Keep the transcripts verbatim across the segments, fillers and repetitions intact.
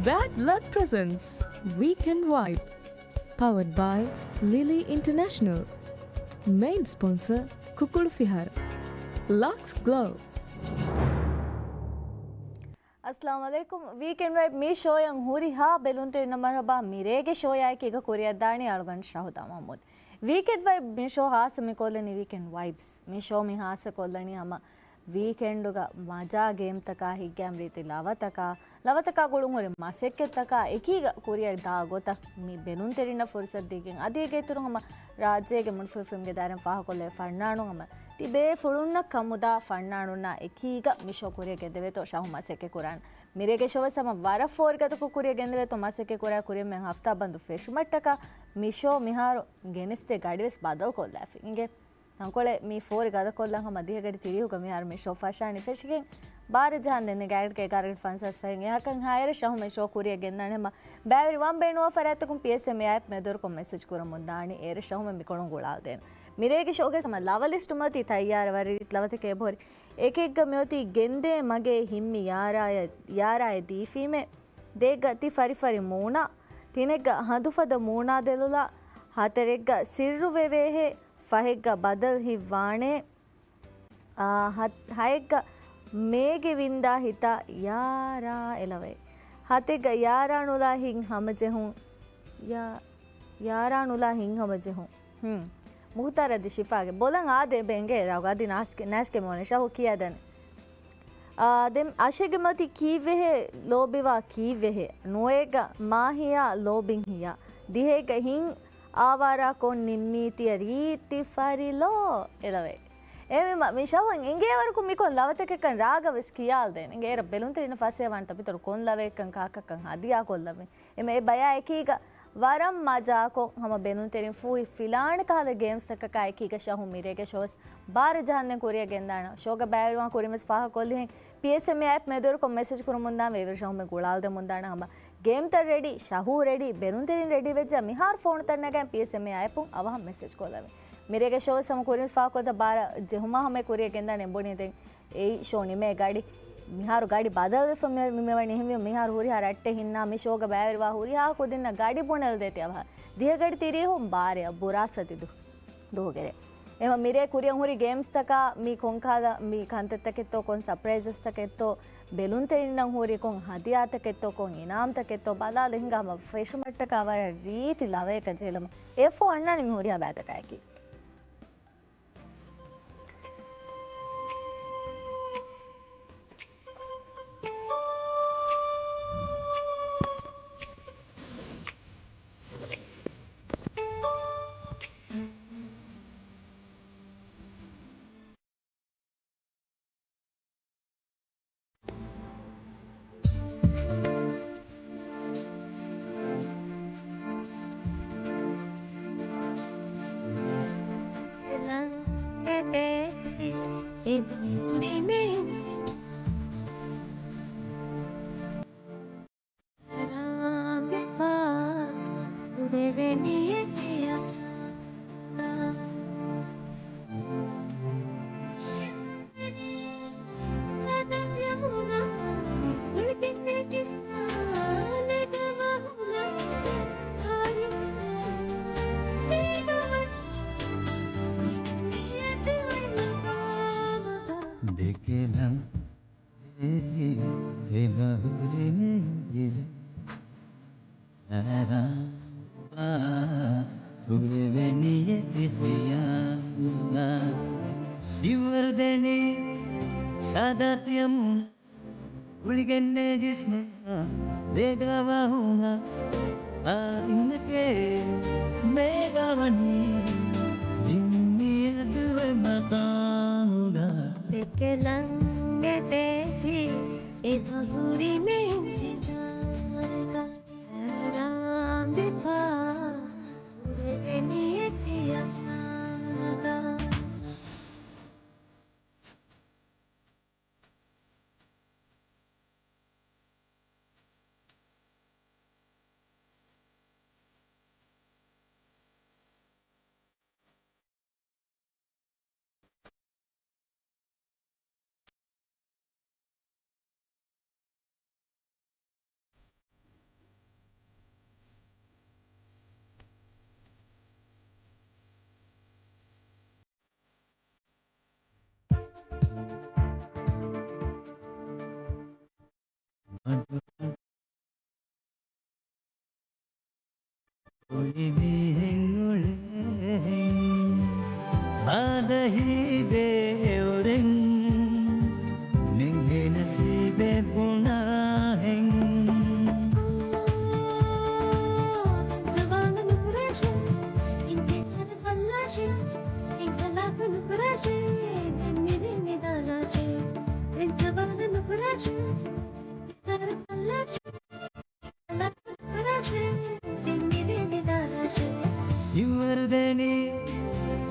Bad Blood presents Weekend Vibe. Powered by Lily International. Main sponsor ކުކުޅު ފިހާރަ. Lux Glow. އައްސަލާމު ޢަލައިކުމް. ވީކެންޑް ވައިބް މި ޝޯއަށް ހުރިހާ ބެލުންތެރިންނަށް މަރުޙަބާ. މިރޭގެ ޝޯއާއެކީގަ ކުރިއަށްދާނީ އަޅުގަނޑު ޝަހުދާ މަޙްމޫދު. ވީކެންޑް ވައިބް މި ޝޯ ހާއްސަ މި ކޮށްލަނީ ވީކެންޑް ވައިބްސް. މި ޝޯ މި ހާއްސަ ކޮށްލަނީ ހަމަ ވީކެންޑުގަ މަޖާ ގޭމްތަކާ ހިތްގައިމު ރީތި ލަވަތަކާ، ލަވަތަކާ ގުޅުންހުރި މަސައްކަތްތަކާ އެކީގަ ކުރިއަށް ދާ ގޮތަށް މި ބެލުންތެރިންނަށް ފުރުސަތު ދީގެން އަދި އޭގެ އިތުރުން ހަމަ ރާއްޖޭގެ މުނިފުޅު ފިލްމްގެ ދާއިރާއިން ފާހަގަކޮށްލެވޭ ފަންނާނުން ހަމަ ތިބޭފުޅުންނަށް ކަމުދާ ފަންނާނުންނާ އެކީގަ މި ޝޯ ކުރިއަށް ގެންދެވޭތޯ ޝަހު މަސައްކަތް ކުރާނެ. މިރޭގެ ޝޯވެސް ހަމަ ވަރަށް ފޯރިގަދަކޮށް ކުރިއަށް ގެންދެވޭތޯ މަސައްކަތް ކުރާ ކުރިއަށް މި ހަފްތާ ބަންދު ފެށުމަށްޓަކާ މި ޝޯ މިހާރު ގެނެސްދޭ ގަޑިވެސް ބަދަލުކޮށްލާފި. އިނގޭ. ތަންކޮޅެއް މި ފޯރި ގަދަކޮށްލަން ހަމަ ދިހަ ގަޑި ތިރީހުގަ މިހާރު މި ޝޯ ފަށާނީ ފެށިގެން. ބާރަ ޖަހަން ދެން ގާތްގަނޑަކަށް އެގާރަ ގަޑި ފަންސާސް ފަހެއް އެހާކަން ހާއިރަށް ޝަހު މި ޝޯ ކުރިއަށް ގެންދާނެ ހަމަ ބައިވެރިވާން ބޭނުންވާ ފަރާތްތަކުން ޕީއެސްއެމްއޭ އެޕް މެދުވެރިކޮށް މެސެޖް ކުރަމުން ދާނީ. އޭރަށް ޝަހުމެން މިކޮޅުން ގުޅާލަދޭނެ. މިރޭގެ ޝޯގެ ހަމަ ލަވަ ލިސްޓު މަތީ ތައްޔާރަށް ވަރަށް ރީތި ލަވަތަކެއް އެބަހުރި. އެކެއްގަ މިއޮތީ ގެންދޭ މަގޭ ހިންމި ޔާރާއަށް، ޔާރާއެއް ދީފީމޭ. ދޭއްގަ ތި ފަރިފަރި މޫނާ. ތިނެއްގަ ހަނދުފަދަ މޫނާ ދެލޮލާ. ހަތަރެއްގަ ސިއްރު ވެވޭހޭ. ފަހެއްގަ ބަދަލު ހިތް ވާނޭ. އާ، ހަ-، ހައެއްގަ މޭގެ ވިންދާ ހިތާ ޔާރާ އެލަވައި. ހަތެއްގަ ޔާރާ ނުލާ ހިތް ހަމަޖެހުން. ޔާ-، ޔާރާ ނުލާ ހިތް ހަމަޖެހުން. ހުން. މުހުތާރަށް ދި ޝިފާގެ ބޮލަށް އާދެ ބެނގޭ ރަގަދި ނާސްކެ-، ނާސްކެ މޯނެ ޝަހު ކިޔާދަނެ. އާ، ދެން އަށެއްގެ މަތި ކީއްވެހޭ ލޯބިވާ ކީއްވެހޭ؟ ނުވައެއްގަ މާހިޔާ ލޯބިން ހިޔާ. ދިހައެއްގަ ހިތް އާވާރާކޮށް ނިންމީތިޔަ ރީތި ފަރިލޯ އެލަވައި. އެމީ މަ-، މި ޝަހު އިނގޭވަރަކު މިކޮން ލަވަތަކެއްކަން ރާގަވެސް ކިޔާލަދޭނެ. އިނގޭ އޭރަށް ބެލުންތެރިންނަށް ފަސޭހަވާން ތަބިތަރު ކޮން ލަވައެއްކަން ކާކަކަން ހަދިޔާ ކޮށްލަވިން. އެމެ އެ ބަޔާ އެކީގަ ވަރަށް މަޖާކޮށް ހަމަ ބެލުންތެރިން ފޫހި ފިލާނެ ކަހަލަ ގޭމްސްތަކަކާ އެކީގަ ޝަހު މިރޭގެ ޝޯވެސް ބާރަ ޖަހަންދެން ކުރިއަށް ގެންދާނަ. ޝޯގަ ބައިވެރިވާން ކުރިންވެސް ފާހަގަކޮށްލިހެން ޕީއެސްއެމްއޭ އެޕް މެދުވެރިކޮށް މެސެޖް ކުރަމުންދާން ވެވިރި ޝަހުމެ ގުޅާލަދެމުންދާނަ ހަމަ ގޭމްތައް ރެޑީ، ޝަހޫ ރެޑީ، ބެލުންތެރިން ރެޑީ ވެއްޖާ މިހާރު ފޯނުތައް ނަގަން ޕީއެސްއެމްއޭ އެޕުން އަވަހަށް މެސެޖް ކޮށްލަވި. މިރޭގެ ޝޯވެސް ހަމަ ކުރިންވެސް ފާހަގަކޮށްލަތަ ބާރަ ޖެހުމާ ހަމަ ކުރިއަށް ގެންދާނެ އެނބުނީ ދެން އެއީ ޝޯ ނިމޭ ގަޑި. މިހާރު ގަޑި ބަދަލުވެފަ މި-، މި-، މިވަނީ އެހެންވީމަ މިހާރު ހުރިހާ ރައްޓެހިންނާ މި ޝޯގަ ބައިވެރިވާ ހުރިހާ ކުދިންނަށް ގަޑި ބުނެލަދޭތީ އަވަހަށް. ދިހަ ގަޑި ތިރީހުން ބާރައަށް ބުރާސްފަތި ދު-، ދުވަހުގެރޭ. އެހެންވީމަ މިރޭ ކުރިއަށް ހުރި ގޭމްސްތަކާ މި ކޮންކަހަލަ މި ކަންތައްތަކެއްތޯ ކޮން ސަޕްރައިޒަސްތަކެއްތޯ ބެލުންތެރިންނަށް ހުރި ކޮން ހަދިޔާތަކެއްތޯ ކޮން އިނާމްތަކެއްތޯ ބަލާލަ ހިނގާ ހަމަ ފެށުމަށްޓަކާ ވަރަށް ރީތި ލަވަޔަކަށް ޖެހިލަމު އެ ފޯ އަންނާނެ މި ހުރިހާ ބައިތަކާއެކީ. ދެކެލަން އެހި އެބަހުރި ނެގިލެ އަރާ ކުރެވެނި އެތި ހިޔާލުގަ ދިވަރު ދެނީ ސާދާ ތިޔަމުން ގުޅިގެންނޭ ޖިސްމެއް ދޭގަ ވަހުމަށް އާއިނަކޭ މޭގަ ވަނީ ހިންމިއަދުވެ މަގާމުގަ ދެކެލަން އެދޭހި އެބަހުރި މެއިން ހިތާރުގަ ހައިރާންވެފަ ކުރެވެނީ އެތިޔަމަގަ. ކުޅި މީހެއް އުޅޭހެން، ހާދަ ހިތްވޭ އެއުރެން، ނެނގޭ ނަސީބެއް ބުނާހެން. ޒަވާލު ނުކުރާށޭ، އިންތިޒާރު ކޮށްލާށޭ، އިންތިޒާރު ނުކުރާށޭ، ދެން މިރޭ ނިދާލާށޭ، ދެން ޒަވާލު ނުކުރާށޭ، އިންތިޒާރު ކޮށްލާށޭ. ހިތްވަރު ދެނީ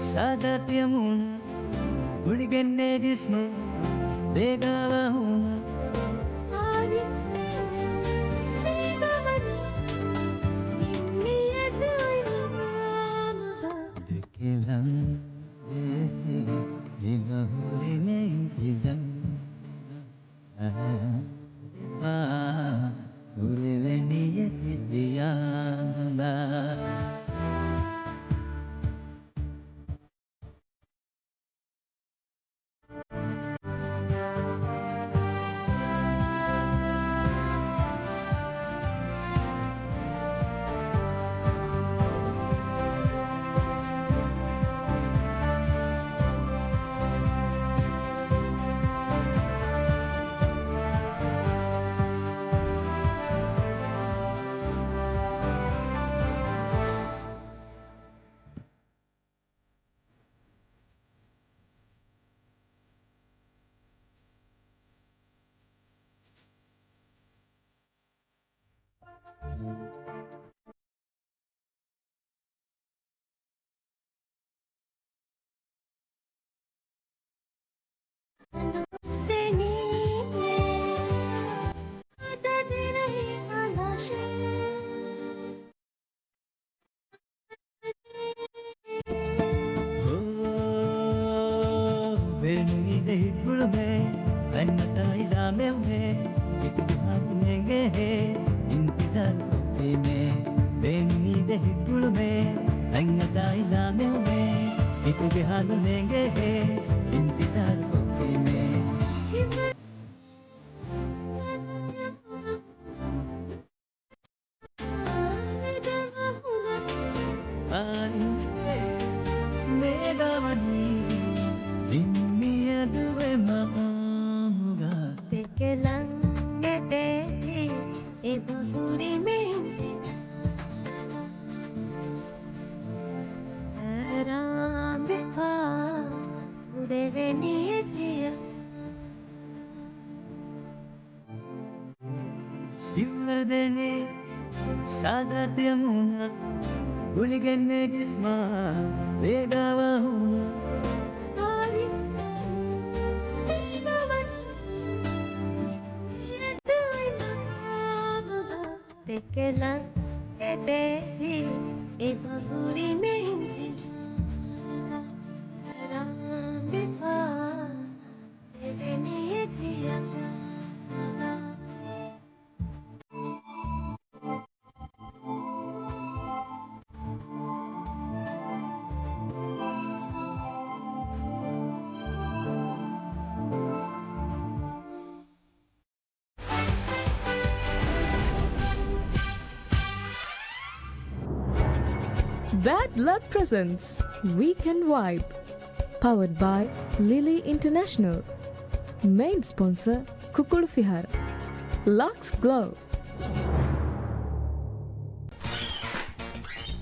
ސާދާ ތިޔަ މޫނަށް، ގުޅިގެންނޭ ޖިސްމަށް ބޭގާވާ ހޫނަށް. ދެކެލަން ދޭ ހިތް ހިމަ ހުރި މެއި ކިޒަން. ބޭނުމީ ދެ ހިތްގުޅުމޭ، ތަންމަތާ އިލާމެއުމޭ، ހިތުގެ ހާލު ނޭނގޭހޭ، އިންތިޒާރު ކޮށްފީމޭ. ބޭނުމީ ދެ ހިތްގުޅުމޭ، ތަންމަތާ އިލާމެއުމޭ، ހިތުގެ ހާލު ނޭނގޭހޭ، އިންތިޒާރު ކޮށްފީމޭ. އާން މޭގަވަނީ ދިންމިއަދު އެ މަގާމުގަ. ދެކެލަން އެދޭތީ އެބަހުރި މެއިން އަރާމެފާ ކުރެވެނީ އެ ތިޔަ. ހިތްވަރު ދެނީ ސާދާ ތިޔަ މޫނަށް، ގުޅިގެންނޭ ޖިސްމާ ބޭގާވާ ހޫނަށް. ދެކެލަން އެދޭހި އެބަހުރި މެއިން އަރާމެފާ ދެވެނީ އެ ތިޔަ. Bad Blood presents Weekend Vibe, powered by Lily International. Main sponsor, ކުކުޅު ފިހާރަ. Lux Glow.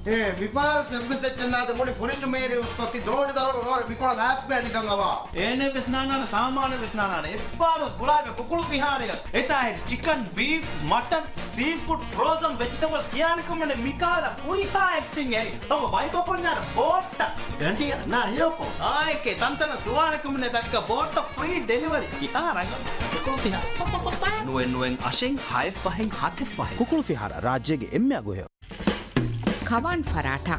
އޭ، މިފަހަރު ސެއްވިސް އެއްޗެއް ނާދެ މުޅި ފުރިޖު މޭރި އުސްކޮށް ތި ދޯނި ދަރުން ރޯރެ މިކޮޅަށް ލާސް ބޭ ނިކަން އަވާ. އޭނެ ވެސް ނާނާނެ، ސާމާނެ ވެސް ނާނާނެ. އެއްބާރު ގުޅާއި ކުކުޅު ފިހާރަޔަށް. އެތާ ހެރި ޗިކަން، ބީފް، މަޓަން، ސީ ފުޑް، ފްރޯޒަން ވެޖިޓަބަލްސް ކިޔާނެ ކަމެއް ނެތް. މިކަހަލަ ހުރިހާ އެއްޗެއް އެ ތަމަ ބައިކޮށް ކޮންޏާރަ ބޯއްޓަ. ގަނޑިއަ ނާ ހެޔޮކޮ. އާއެކޭ ތަންތަނަށް ދުވާނެ ކަމެއް ނެތް. ދައްކަ ބޯއްޓަ ފްރީ ޑެލިވަރީ. ކިހާ ރަނގަޅު. ނުވެ ނުވެ އަށެއް ހައެއް ފަހެއް ހަތެއް ފަހެއް. ކުކުޅު ފިހާރަ ރާއްޖޭގެ އެންމެ އަގު ހެޔޮ. ކަވާން ފަރާޓާ.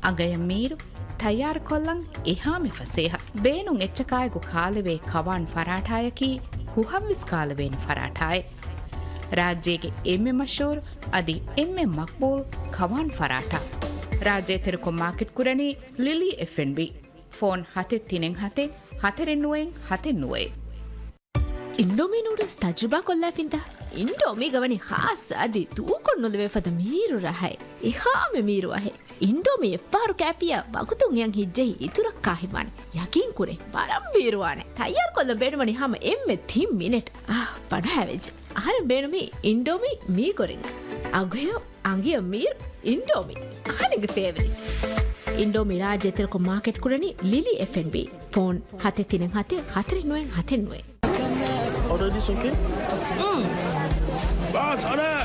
އަނގަޔަށް މީރު ތައްޔާރުކޮށްލަން އެހާމެ ފަސޭހަ. ބޭނުން އެއްޗަކާއެކު ކާލެވޭ ކަވާން ފަރާޓާޔަކީ ހުހަށްވެސް ކާލެވޭނެ ފަރާޓާއެއް. ރާއްޖޭގެ އެންމެ މަޝްހޫރު އަދި އެންމެ މަޤްބޫލް ކަވާން ފަރާޓާ. ރާއްޖެ ތެރެކޮށް މާކެޓް ކުރަނީ ލިލީ އެފް އެންޑް ބީ. ފޯން ހަތެއް ތިނެއް ހަތެއް، ހަތެއް ނުވައެއް، ހަތެއް ނުވައެއް. އިންޑޮމީ ނޫޑްލްސް ތަޖުރިބާ ކޮށްލައިފިންތަ؟ އިންޑޯމީގަ ވަނީ ޚާއްސަ އަދި ދޫކޮށް ނުލެވޭ ފަދަ މީރު ރަހައެއް. އެހާމެ މީރު އަހެއް. އިންޑޯމީ އެއްފަހަރު ކާފިއްޔާ ވަގުތުން އެޔަން ހިއްޖެހި އިތުރަށް ކާހިންވާނެ. ޔަގީންކުރޭ، ވަރަށް މީރުވާނެ. ތައްޔާރުކޮށްލަން ބޭނުންވަނީ ހަމަ އެންމެ ތިން މިނެޓް. އާ، ފަނަހަވެއްޖެ. އަހަރެން ބޭނުމީ އިންޑޯމީ މީގޮރެން. އަގުހެޔޮ އަނގިޔަ މީރު އިންޑޯމީ. އަހަރެންގެ ފޭވަރިޓް. އިންޑޯމީ ރާއްޖެ ތެރެކޮށް މާކެޓް ކުރަނީ ލިލީ އެފް އެންޑް ބީ. ފޯން ހަތެއް ތިނެއް ހަތެއް ހަތަރެއް ނުވައެއް ހަތެއް ނުވައެއް. Order this, okay? Mm. Boss, order!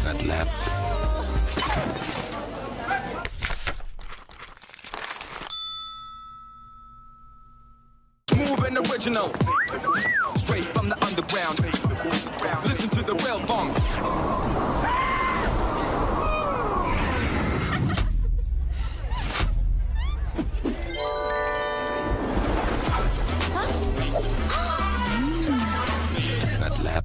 That lap. Smooth and original. Straight from the underground. Listen to the real funk. That lap.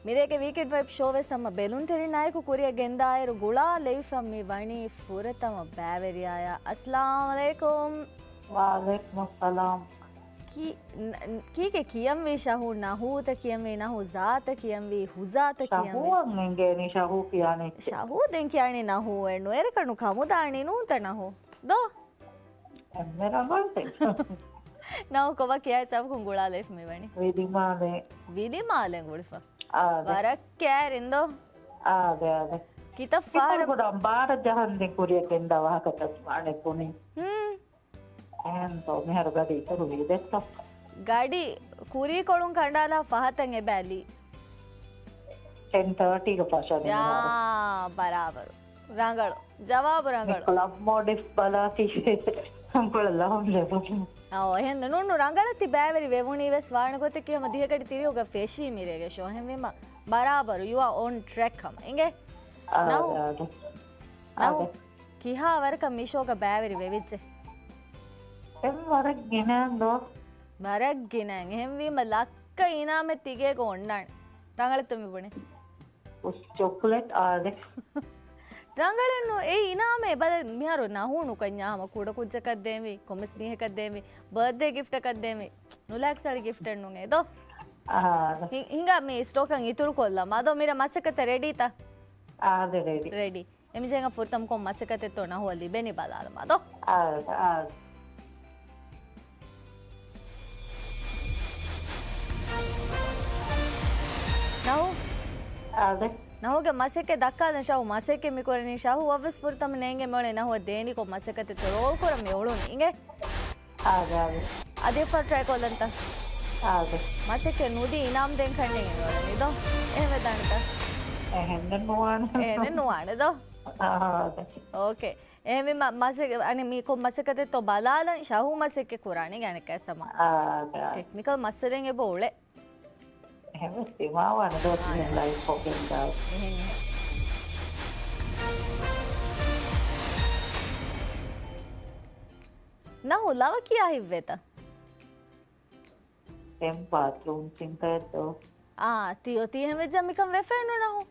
މިރޭގެ ވީކެންޑް ވައިބް ޝޯ ވެސް ހަމަ ބެލުންތެރިންނާއެކު ކުރިއަށް ގެންދާއިރު ގުޅާލައިފަ މި ވަނީ ފުރަތަމަ ބައިވެރިޔާޔާ. އައްސަލާމު ޢަލައިކުމް. ވަޢަލައިކުމުއްސަލާމް. ކީ-، ނ-، ނ-، ކީކޭ ކިޔަންވީ ޝަހޫ؟ ނަހޫތަ ކިޔަންވީ، ނަހޫ ޒާތަ ކިޔަންވީ، ހުޒާތަ ކިޔަންވީ؟ ޝަހޫއަށް އެނގޭނީ ޝަހޫ ކިޔާނެ. ޝަހޫ ދެން ކިޔާނީ ނަހޫ އެއްނު. އޭރަކަށް ނު ކަމުދާނީ ނޫންތަ ނަހޫ؟ ދޯ؟ އެންމެ ރަނގަޅުތެ. ނަހޫ ކޮބާ ކިޔާ ހިސާބަކުން ގުޅާލައިފަ މި ވަނީ؟ ވިލިމާލެ. ވިލިމާލެ ގުޅިފަ؟ އާދެ. ވަރަށް ކޭރިން ދޯ؟ އާދެ، އާދެ. ކިތައް ފަހަރަށް ގުޑަން ބާރަށް ޖަހަން ދެން ކުރިއަށް ގެންދާ ވާހަކަ ތަސް މާނެ ބުނި. ހުން. އެހެންތޯ މިހާރު ގަޑި އިތުރު ވީ ދެއްތޯ؟ ގަޑި ކުރީކޮޅުން ކަނޑާލާ ފަހަތަށް އެބައިލީ. ޓެން ތާޓީގަ ފަށަނީ ޔާ، މިހާރު. ބަރާބަރު. ރަނގަޅު. ޖަވާބު ރަނގަޅު. ކްލަބް މޯޑިފް ބަލާފި ކޮޅަށް ލަހުން ލެބުނީ. އައު، އެހެން ނޫން ރަނގަޅަށް ތި ބައިވެރި ވެވުނީ ވެސް ވާނެ ގޮތަކީ ހަމަ ދިހަ ގަޑި ތިރީހުގަ ފެށީ މިރޭގެ ޝޯ. އެހެންވީމަ ބަރާބަރު، you are on track ހަމަ. އިނގޭ؟ އާދެ، ނަހޫ. އާދެ. ނަހޫ. އާދެ. ކިހާ ވަރަކަށް މި ޝޯގަ ބައިވެރި ވެވިއްޖެ؟ އެ ވަރަށް ގިނައިން ދޯ. ވަރަށް ގިނައިން. އެހެންވީމަ ލައްކަ އިނާމެއް ތިގޭގަ އޮންނާނެ. ރަނގަޅަށްތަ މި ބުނެ؟ ޗޮކްލެޓް އާދެ. ރަނގަޅެއްނު އެ އިނާމެއް ބަލަ މިހާރު ނަހޫ ނުކަންޏާ ހަމަ ކުޑަ ކުއްޖަކަށް ދޭންވީ، ކޮންމެސް މީހަކަށް ދޭންވީ، ބަރްތްޑޭ ގިފްޓަކަށް ދޭންވީ. ނުލާކްސަޅި ގިފްޓެއް ނޫނޭ ދޯ. އާ. ހި-، ހިނގާ މި ސްޓޯކަށް އިތުރު ކޮށްލަމާ ދޯ. މިރަ މަސައްކަތަށް ރެޑީތަ؟ އާދެ ރެޑީ. ރެޑީ. އެމިޖެން ފުރަތަމަ ކޮން މަސައްކަތެއްތޯ ނަހޫ ލިބެނީ ބަލާލަމާ ދޯ. އާދެ، އާދެ. ނަހޫ. އާދެ. ނަހޫގެ މަސައްކަތް ދައްކާލަން ޝަހޫ މަސައްކަތް މި ކުރަނީ. ޝަހޫ އަވަސް ފުރަތަމަ ނޭނގެ މިއުޅެނީ ނަހޫ ދޭނީ ކޮން މަސައްކަތެއްތޯ ރޯލް ކުރަން މި އުޅުނީ. އިނގޭ. އާދެ، އާދެ. އަދި އެއްފަހަރު ޓްރައި ކޮށްލަންތަ؟ އާދެ. މަސައްކަތް ނުދީ އިނާމް ދޭން ކަންނޭނގެ މިއުޅެނީ ދޯ. އެހެން ވެދާނެތަ؟ އެހެން ނުވާނެ. އެހެން ނުވާނެ ދޯ. އާދެ. އޯކޭ. އެހެންވީމަ މަސައް-، އަނެއް މީ ކޮން މަސައްކަތެއްތޯ ބަލާލަން ޝަހޫ މަސައްކަތް ކުރާނީ ގާނެކައި ސަމާ. އާ، އާ. ޓެކްނިކަލް މައްސަލައެއް އެބަ އުޅޭ. އެހެންވެސް ދިމާވާނެ ދޯ ތިހެން ލައިވް ކޮށްގެން ދާ. އެހެން، އެހެން. ނަހޫ ލަވަ ކިޔާ ހިތްވޭތަ؟ ދެން ބާތްރޫމް ސިންކައެއް ދޯ. އާ، ތިޔޯ ތީ ހެން ވެއްޖާ މިކަން ވެފައެއްނު ނަހޫ.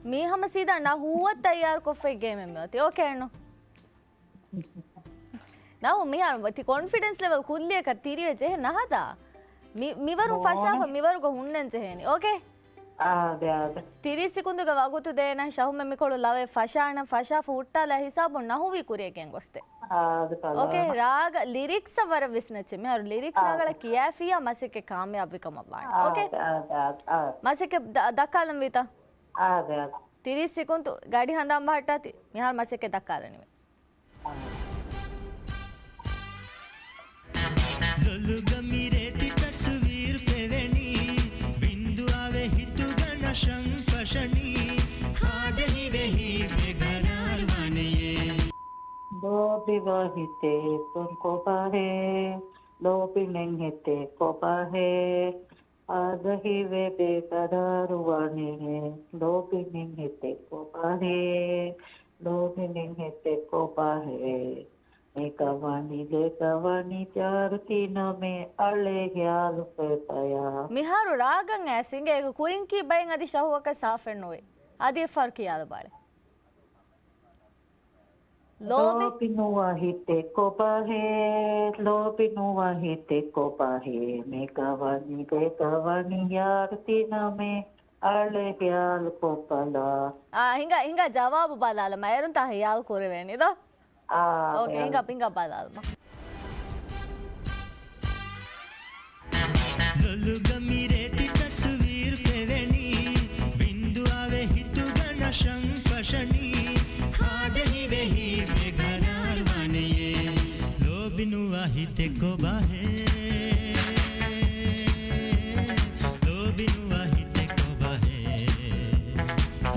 މީ ހަމަ ސީދާ ނަހޫއަށް ތައްޔާރުކޮށްފައި ގޭމެއް މިއޮތީ. އޯކޭ އެއްނު. ނަހޫ މިހާރު ތި ކޮންފިޑެންސް ލެވެލް ކުއްލިއަކަށް ތިރިވެ ޖެހެ ނަހަދާ. މި-، މިވަރުން ނޯން. ފަށާފަ މިވަރުގަ ހުންނަން ޖެހޭނީ. އޯކޭ؟ އާދެ، އާދެ. ތިރީސް ސިކުންދުގެ ވަގުތު ދޭނަން ޝަހުމެ މިކޮޅު ލަވައެއް ފަށާނަން ފަށާފަ ހުއްޓާލާ ހިސާބުން ނަހޫވީ ކުރިއަށް ގެންގޮސްދޭ. އާދެ، ކަލާ. އޯކޭ، ރާގަ ލިރިކްސް ވަރަށް ވިސްނައްޗޭ. މިހާރު ލިރިކްސް ރާގަޅަށް ކިޔާފިއްޔާ މަސައްކަތް ކާމިޔާބުވިކަމަށް ވާނެ. އޯކޭ؟ އާދެ، އާދެ، އާދެ. މަސައްކަތް ދަ-، ދައްކާލަން ވީތަ؟ އާދެ، އާދެ. ތިރީސް ސިކުންތު ގަޑި ހަނދާން ބަހައްޓާތި. މިހާރު މަސައްކަތް ދައްކާލަނިވެ. ލޮލުގަ މި ރޭތި ތަސްވީރު ފެވެނީ، ވިންދުއާވެ ހިތުގަ ނަށަން ފަށަނީ، ހާދަ ހިވެހި ބޭގަރާރު ވާނެޔޭ. ލޯބިވާ ހިތޭ ތޮން ކޮބާހޭ، ލޯބިނެއް ހިތޭ ކޮބާހޭ، ހާދަ ހިވެ ބޭގަރާރު ވާނެޔޭ، ލޯބިނެއް ހިތޭ ކޮބާހޭ، ލޯބިނިން ހިތެއް ކޮބާހޭ؟ މިކަވަނި ދެކަވަނި ޔާރު ތިނަމެ އަޅެ ހިޔާލު ފެފަޔާ. މިހާރު ރާގަން އައިސް އިނގޭ އޭގެ ކުރިން ކީއްބައިން އަދި ޝަހުއަކަށް ސާފެއް ނުވޭ. އަދި އެއްފަހަރު ކިޔާލަބަ އަޅެ. ލޯބި. ލޯބި ނުވަ ހިތެއް ކޮބާހޭ؟ ލޯބި ނުވަ ހިތެއް ކޮބާހޭ؟ މިކަވަނި ދެކަވަނި ޔާރު ތިނަމެ އަޅެ ހިޔާލު ކޮށްބަލާ. އާ، ހިނގާ، ހިނގާ ޖަވާބު ބަލާލަމާ. އޭރުން ތާ ހިޔާލު ކުރެވޭނީ ދޯ؟ އާ، އޯކޭ، އާ. ހިނގާ، ހިނގާ ބަލާލަމާ. ލޮލުގަ މި ރޭތި ތަސްވީރު ފެވެނީ. ވިންދުއާވެ ހިތުގަ ނަޝަން ފަށަނީ. ހާދަ ހިވެހި ބޭގަރާރު ވާނެޔޭ. ލޯބި ނުވާ ހިތެއް ކޮބާހޭ؟ ލޯބި ނުވާ ހިތެއް ކޮބާހޭ؟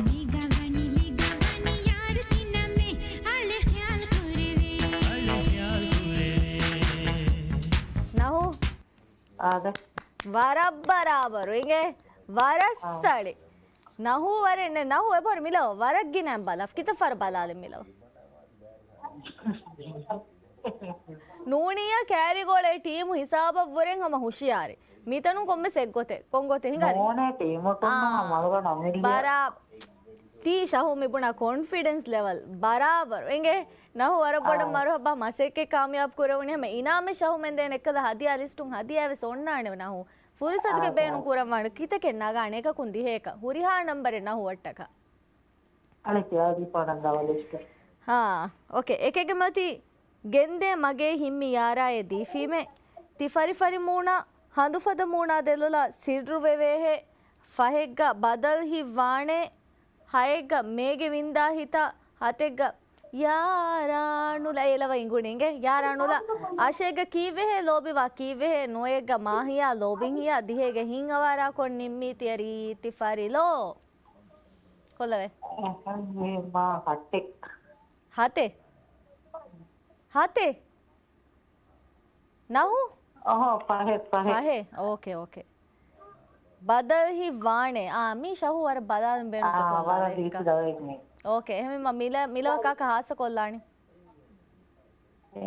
މިގަވަނި، މިގަވަނި ޔާރު ތިނަމެ އަޅެ ހިޔާލު ކުރެވޭ. އަޅެ ހިޔާލު ކުރެވޭ. ނަހޫ. އާދެ. ވަރަށް ބަރާބަރު އިނގޭ. ވަރަށް އާ. ސަޅި. ނަހޫ ވަރެއް ނެ، ނަހޫ އެބަހުރި މިލަވަ ވަރަށް ގިނައިން ބަލާ. ކިތައް ފަހަރަށް ބަލާލި މިލަވަ. ނޫނިއްޔާ ކައިރިގޯޅޭ ޓީމު ހިސާބަށްވުރެން ހަމަ ހުޝިޔާރި. މިތަނުން ކޮންމެސް އެއްގޮތެއް، ކޮންގޮތެއް ހިނގާނީ؟ ނޫނޭ ޓީމަކުން އާ. ހަމަ މަޅުގަނޑު އަމިއްލަ. ބަރާ-، ތީ ޝަހު މިބުނާ ކޮންފިޑެންސް ލެވަލް ބަރާބަރު އިނގޭ. ނަހޫ ވަރަށް ބޮޑަށް އާ. މަރުހަބާ މަސައްކަތް ކާމިޔާބު ކުރެވުނީ ހަމަ އިނާމެއް ޝަހު މެންދޭނެ އެއްކަލަ ހަދިޔާ ލިސްޓުން ހަދިޔާވެސް އޮންނާނެ ނަހޫ. ފުރުސަތުގެ އާ، ބޭނުން އާ. ކުރައްވާނެ ކިތަކެއް ނަގާނެ އެކަކުން ދިހައެކަށް. ހުރިހާ ނަންބަރެއް ނަހޫ އައްޓަކާ. އަޅެ ކިޔާދީފާނަން ދަވަލެއްސެ. ހާ، އޯކޭ. އެކެއްގެ މަތީ ގެންދޭ މަގޭ ހިންމި ޔާރާއޭ ދީފީމޭ. ތި ފަރިފަރި މޫނާ، ހަނދުފަދަ މޫނާ ދެލޮލާ ސިއްރު ވެވޭހޭ. ފަހެއްގަ ބަދަލް ހިތް ވާނޭ. ހައެއްގަ މޭގެ ވިންދާ ހިތާ، ހަތެއްގަ ޔާރާނުލަ އޭލަވަ އިނގުނީ އިނގޭ. ޔާރާނުލަ އަށެއްގަ ކީއްވެހޭ ލޯބިވާ ކީއްވެހޭ ނުވައެއްގަ މާހިޔާ ލޯބިން ހިޔާ ދިހައިގެ ހިތް އަވާރާކޮށް ނިންމީ ތިޔަ ރީތި ފަރިލޯ. ކޮށްލަވޭ. އެހެންވީމާ ހަތެއް. ހަތެއް؟ ހަތެއް؟ ނަހު؟ އަހަ، ފަހެއް، ފަހެއް. ފަހެއް؟ އޯކޭ، އޯކޭ. ބަދަލް ހިތް ވާނެ. އާ، މީ ޝަހު ވަރަށް ބަލާލަން ބޭނުން އާ، ތަކުން ވަރަށް ލާލެއްކަ. ދީފި ދަވައެއް މީ. އޯކޭ، އެހެންވީމާ މިލަ-، މިލަވަ ކާކަށް ހާއްސަ ކޮށްލާނީ؟ އެ،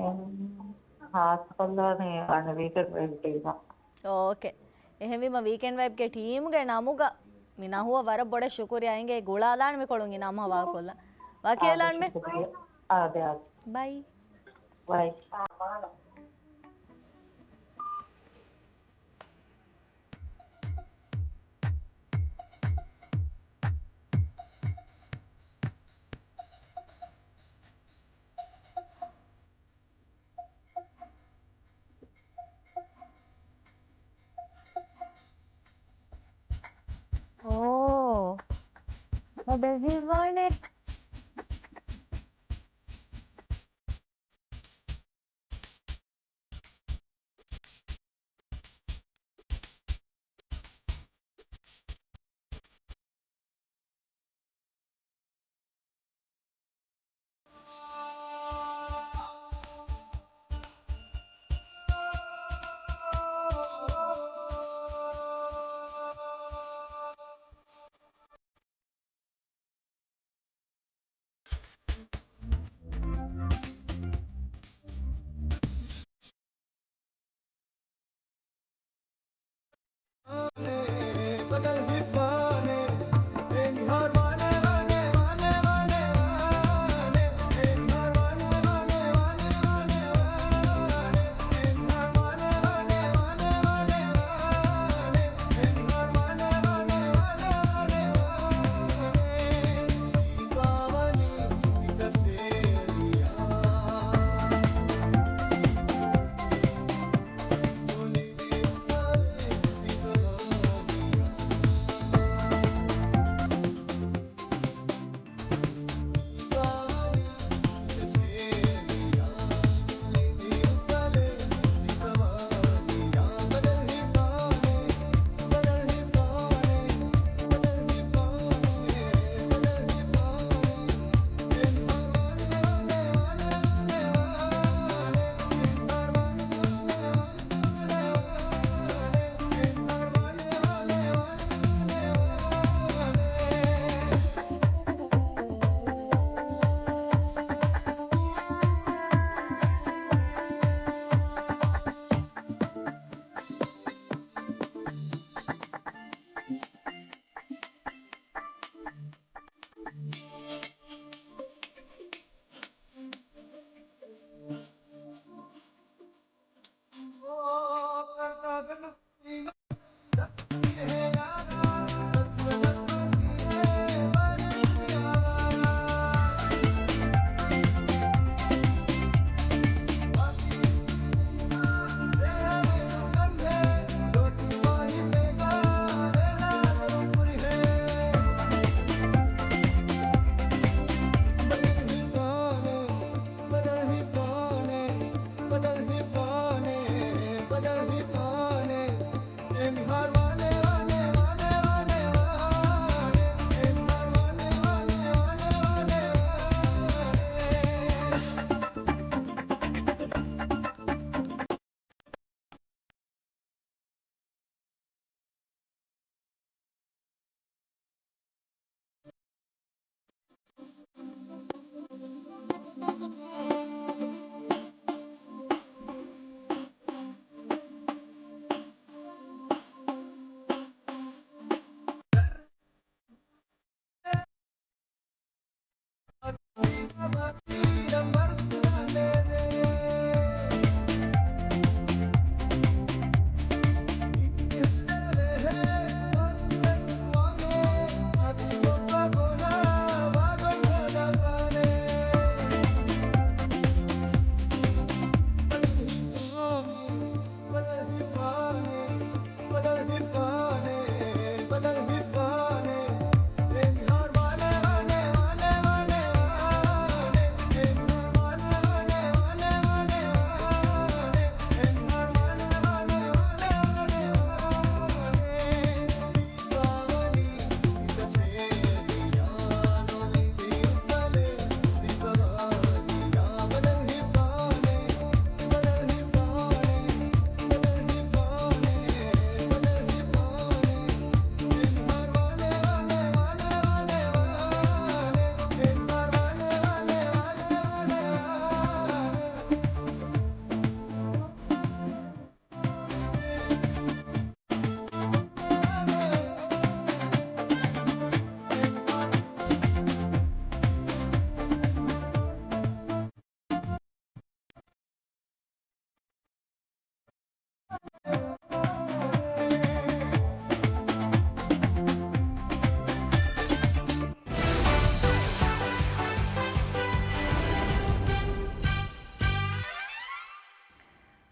ހާއްސަ ކޮށްލާނީ އަންނަ ވީކެންޑް ވައިބްގެ ޓީމަށް. އޯކޭ. އެހެންވީމަ ވީކެންޑް ވައިބްގެ ޓީމުގެ ނަމުގަ މި ނަހުއަށް ވަރަށް ބޮޑަށް ޝުކުރިޔާ އިނގޭ ގުޅާލާން މިކޮޅުން އިނާމު ހަވާލުކޮށްލަން. ވަކިވެލާންމެ. އާދެ، އާދެ. ބައި. ބައި. އޯ. ބަދަލް ހިތް ވާނެ.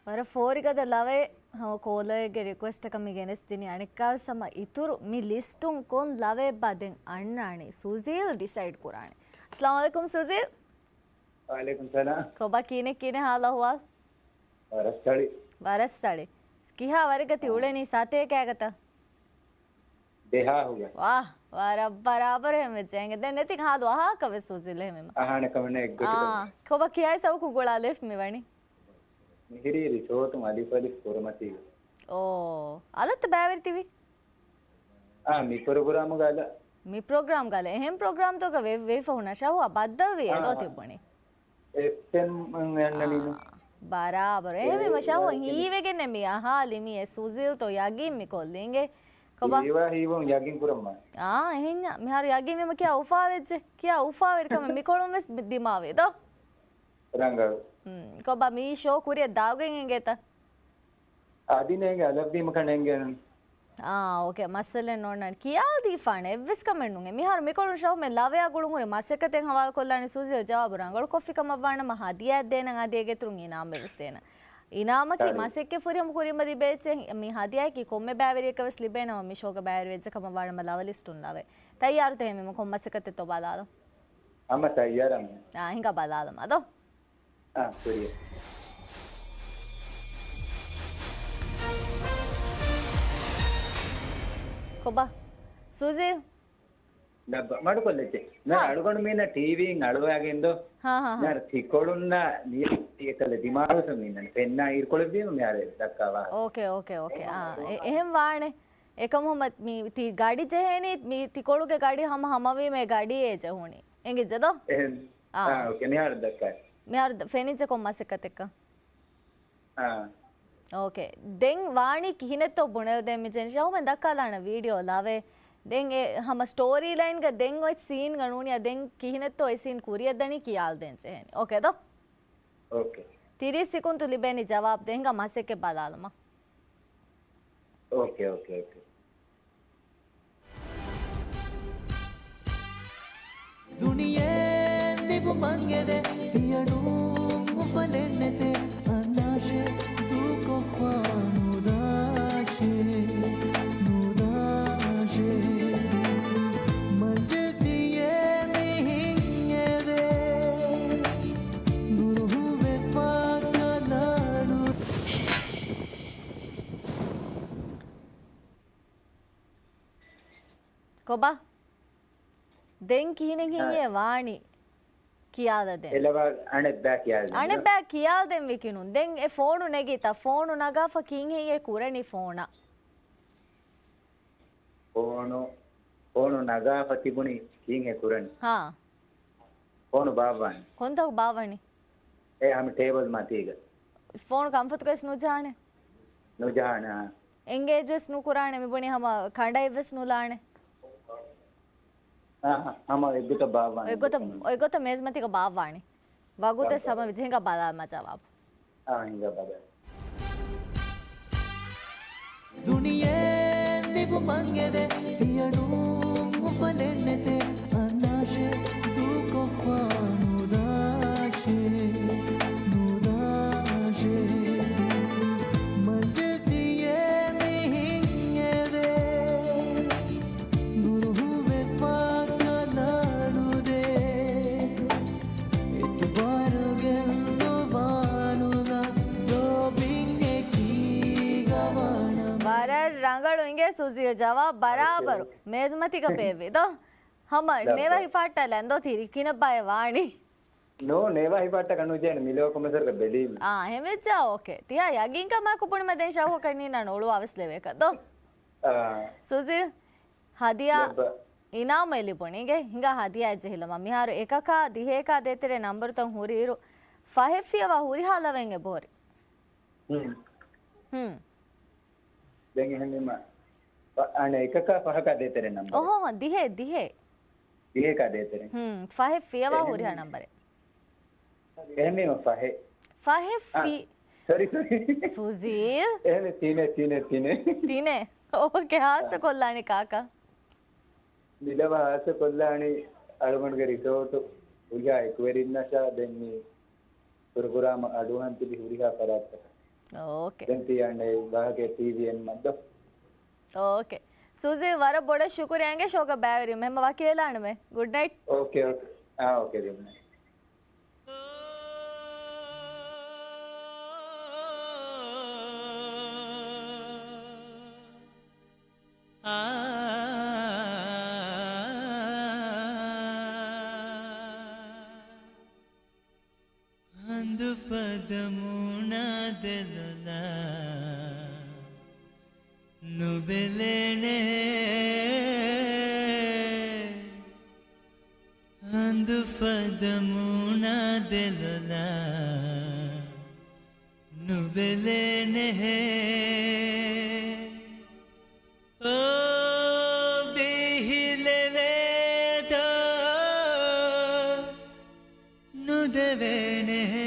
ވަރަށް ފޯރިގަދަ ލަވެ. ހަމަ ކޯލަރެއްގެ ރިކުއެސްޓަކަށް މި ގެނެސްދިނީ. އަނެއްކާވެސް ހަމަ އިތުރު މި ލިސްޓުން ކޮން ލަވެއްބާ ދެން އަންނާނީ؟ ސުޒީލް ޑިސައިޑް ކުރާނެ. އައްސަލާމު ޢަލައިކުމް ސުޒީލް. ވަޢަލައިކުމް ސަލާމް. ކޮބާ ކިހިނެއް ކިހިނެއް ހާލު އަހުވާލު؟ ވަރަށް ސަޅި. ވަރަށް ސަޅި. ކިހާ ވަރެއްގަ ތި އުޅެނީ ސަތޭކައިގަތަ؟ ދެހާހުގަ. ވާ، ވަރަށް ބަރާބަރު އެހެން ވެއްޖެ އެނގެ. ދެން ނެތި ހާލު އަހާކަށް ވެސް ސުޒީލް އެހެންވީމަ. އަހާނެ ކަމެއް ނެތް އެއްގޮތަކަށް. އާ، ކޮބާ ކިހާ ހިސާބަކުން ގުޅާ ލެފް މި ވަނީ؟ މިހިރީ ރިސޯޓުން އަލިފު އަލިފު ކުރިމަތީގަ. އޯ، އަލަށްތަ ބައިވެރި ތިވީ؟ އާ، މި ޕްރޮގްރާމުގަ އަލަށް. މި ޕްރޮގްރާމްގަ އަލަށް. އެހެން ޕްރޮގްރާމްތަކަށް ވެ-، ވެފަ ހުންނަ ޝަހުވާ ބައްދަލުވީ އެދޯ އާ. ތިބުނީ. އެފްއެމް އަންނަނީ. އާ، ބަރާބަރު. އެހެންވީމަ ޝަހުވާ ހީވެގެން މި އަހާލި މި އެ ސުޒީލްތޯ ޔަގީން މި ކޮށްލީ އިނގޭ. ކޮބާ؟ ހީވާ ހީވުން ޔަގީން ކުރަން މާ. އާ، އެހެންޏާ. މިހާރު ޔަގީން ވީމަ ކިޔާ އުފާވެއްޖެ. ކިޔާ އުފާވެރިކަމެއް މިކޮޅުން ވެސް ދިމާވޭ ދޯ. ރަނގަޅު. ހުން، ކޮބާ މި ޝޯ ކުރިއަށް ދާގެން އިނގޭތަ؟ އަދި ނޭނގެ އަލަށްވީމަ ކަނޑެނގެން. އާ، އޯކޭ، މައްސަލައެއް ނޯންނާނެ. ކިޔާލަދީފާނެ އެއްވެސް ކަމެއް ނޫން. މިހާރު މިކޮޅުން ޝަހުމެން ލަވެއާ ގުޅުން ހުރި މަސައްކަތެއް ހަވާލުކޮށްލާނީ ސުޒީލް ޖަވާބު ރަނގަޅުކޮށްފި ކަމަށްވާނަމަ ހަދިޔާއެއް ދޭނަން އަދި އޭގެއިތުރުން އިނާމެއް ވެސް ދޭނަން. އިނާމަކީ ތަރީ. މަސައްކަތް ފުރިހަމަ ކުރީމަ ލިބޭ އެއްޗެއް. މި ހަދިޔާއަކީ ކޮންމެ ބައިވެރިޔަކަށް ވެސް ލިބޭނަމަ މި ޝޯގެ ބައިވެރިވެއްޖެ ކަމަށް ވާނަމަ ލަވަ ލިސްޓުން ލަވެ. ތައްޔާރުތަ އެހެންވީމަ ކޮން މަސައްކަތެއްތޯ ބަލާލަން. ހަމަ ތައްޔާރަށް. އާ، ހިނގާ ބަލާލަމާ ދޯ. އާ، ކުރިޔަށް. ކޮބާ؟ ސުޒީ؟ ލައްބަ، މަޑުކޮށްލައްޗޭ. ނަ ހާ. އަޅުގަނޑު މީނަ ޓީވީން އަޅުވާގެން ދޯ. ހާ، ހާ، ހާ. ނަ ތިކޮޅުންނަށް ނިޔަ އެކަލަ ދިމާވެސް މީނަ ފެންނާ އިރުކޮޅެއްވީމަ މިހާރު ދައްކާ ވާހަކަ. އޯކޭ، އޯކޭ، އޯކޭ. އާ، އެ-، އެހެން ވާނެ. އެކަމު ހަމަ މި ތި ގަޑި ޖެހޭނީ މި ތިކޮޅުގެ ގަޑި ހަމަ ހަމަވީމަ އެ ގަޑިއޭ ޖެހުނީ. އެނގިއްޖެ ދޯ؟ އެހެން. އާ. އާ، އޯކޭ. މިހާރު ދައްކާ. މިހާރު ދަ-، ފެނިއްޖެ ކޮން މަސައްކަތެއްކަން؟ އާ. އޯކޭ. ދެން ވާނީ ކިހިނެއްތޯ ބުނެލަދޭން މި ޖެނި ޝަހުމެން ދައްކާލާނެ ވީޑިއޯ ލަވެ. ދެން އެ ހަމަ ސްޓޯރީ ލައިންގަ ދެން އޮތް ސީންގަ ނޫނިއްޔާ ދެން ކިހިނެއްތޯ އެ ސީން ކުރިއަށް ދަނީ ކިޔާލަދޭން ޖެހޭނީ. އޯކޭ ދޯ؟ އޯކޭ. ތިރީސް ސިކުންތު ލިބޭނީ ޖަވާބު ދޭން ހިނގާ މަސައްކަތް ބަލާލަމާ. އޯކޭ، އޯކޭ، އޯކޭ. ދުނިޔެ ތިބުމަށް އެދެ ތިޔަޑޫން އުފަލެއް ނެތެ އަންނާށޭ ދޫކޮށްފަ ނުދާށޭ، ނުދާށޭ. މަޖިދިޔޭ މިހިން އެދެ ނުރުހުވެފަ ކަލަޑު. ކޮބާ؟ ދެން ކިހިނެއް ހެއްޔޭ ވާނީ؟ ކިޔާލަދޭން. އެލަވާ އަނެއްބައި ކިޔާލަދޭން. އަނެއްބައި ކިޔާލަދޭން ވިކިނުން. ދެން އެ ފޯނު ނެގީތަ؟ ފޯނު ނަގާފަ ކީން ހެއްޔޭ ކުރަނީ ފޯނަށް؟ ފޯނު، ފޯނު ނަގާފަ ތިބުނީ ކީން ހެއްޔޭ ކުރަނީ؟ ހާ. ފޯނު ބާއްވާނީ. ކޮންތަކު ބާއްވަނީ؟ އެ ހަމަ ޓޭބަލް މަތީގަ. ފޯނު ކަންފަތުގައިސް ނުޖަހާނެ؟ ނުޖަހާނެ، އާ. އެންގޭޖްވެސް ނުކުރާނެ. މި ބުނީ ހަމަ ކަނޑައެއްވެސް ނުލާނެ. އާ، ހަމަ އެއްގޮތަށް ބާއްވާނެ. އެއްގޮތަށް، އެއްގޮތަށް މޭޒުމަތީގަ ބާއްވާނެ. ވަގުތެއް ބާއްވާ. ހަމަ ވިޖެ ހިނގާ ބަލާ މަޖާ ވާބު. އާ، ހިނގާ ބަލާ. ދުނިޔެ ލިބުމަށް އެދެ ތިޔަޑު އުފަލެއް ނެތެ އަންނާށެ ދޫކޮށްފާ ނުދާށެ، ނުދާށެ. މަންޒިލް ތިޔޭ މިހިން އެދެ. ނުރުހުވެފާ ކަލާނުދޭ. އިތުބާރުގެން ދޮވާނުލާ ލޯބިން އެކީގަ ވާނަމަ. ވަރަށް ރަނގަޅު އިނގޭ ސުޒީ، ޖަވާބު ބަރާބަރު. އޯކޭ. މޭޒުމަތީގަ ބޭއްވި ދޯ؟ ހަމަ ދައްކާ. ނޭވާ ހިފާއްޓާލަން ދޯ ތިރި ކިނަ ބައެއް ވާނީ. ނޫ، ނޭވާ ހިފާއްޓަކަށް ނުޖެހޭނެ، މި ލޯ ކޮމެސަރުގަ ބެލީމަ. އާ، ހެމެއްޖާ، އޯކޭ. ތިޔާ ޔަގީންކަމާއެކު ބުނިމަ ދެން ޝައުހަކަށް ނީނާނެ އޮޅުވާވެސް ލެވޭކަށް ދޯ؟ އާ. ސުޒީ، ހަދިޔާ ލައްބަ. އިނާމެއް ލިބުނީ އިނގޭ ހިނގާ ހަދިޔާއެއް ޖެހިލަމާ. މިހާރު އެކަކާ ދިހައެކާ ދޭތެރޭ ނަންބަރުތައް ހުރިއިރު، ފަހެއް ފިޔަވާ ހުރިހާ ލަވައެއް އެބަހުރި. ހުން. ހުން. ދެން އެހެންވީމަ، ފަ-، އަނެއް އެކަކާ ފަހަކާ ދޭތެރޭ ނަންބަރެއް. އޮހޯ، ދިހައެއް، ދިހައެއް. ދިހައެކާ ދޭތެރޭ. ހުން، ފަހެއް ފިޔަވާ އެހެން. ހުރިހާ ނަންބަރެއް. އެހެންވީމަ ފަހެއް. ފަހެއް އާ، ފި-، ސޮރީ، ސޮރީ. ސުޒީލް. އެހެން ތިނެއް، ތިނެއް، ތިނެއް. ތިނެއް. އޯކޭ، އާ. ހާއްސަ ކޮށްލާނީ ކާކާ؟ މި ލަވަ ހާއްސަ ކޮށްލާނީ އަޅުގަނޑުގެ ރިސޯޓު ހުރިހާ އެކުވެރިންނަށާ ދެން މި ޕްރޮގްރާމް އަޑުއަހަން ތިބި ހުރިހާ ފަރާތްތަކަށް. އޯކޭ. ދެން ތިޔަ އަންނަ ވާހަކަ ޓީވީއެން މައްދަ. އޯކޭ. ސުޒީ، ވަރަށް ބޮޑަށް ޝުކުރިއްޔާ އިނގޭ ޝޯގަ ބައިވެރިވުމަށް. ހަމަ ވަކިވެލާނަމޭ. ގުޑް ނައިޓް. އޯކޭ، އޯކޭ. އާ، އޯކޭ، ގުޑް ނައިޓް. ހަނދުފަދަ މޫނާ ދެލޮލާ ނުބެލޭނެ. ހަނދުފަދަ މޫނާ ދެލޮލާ ނުބެލޭނެހޭ. އޯ ބިހިލެވޭތޯ ނުދެވޭނެހޭ.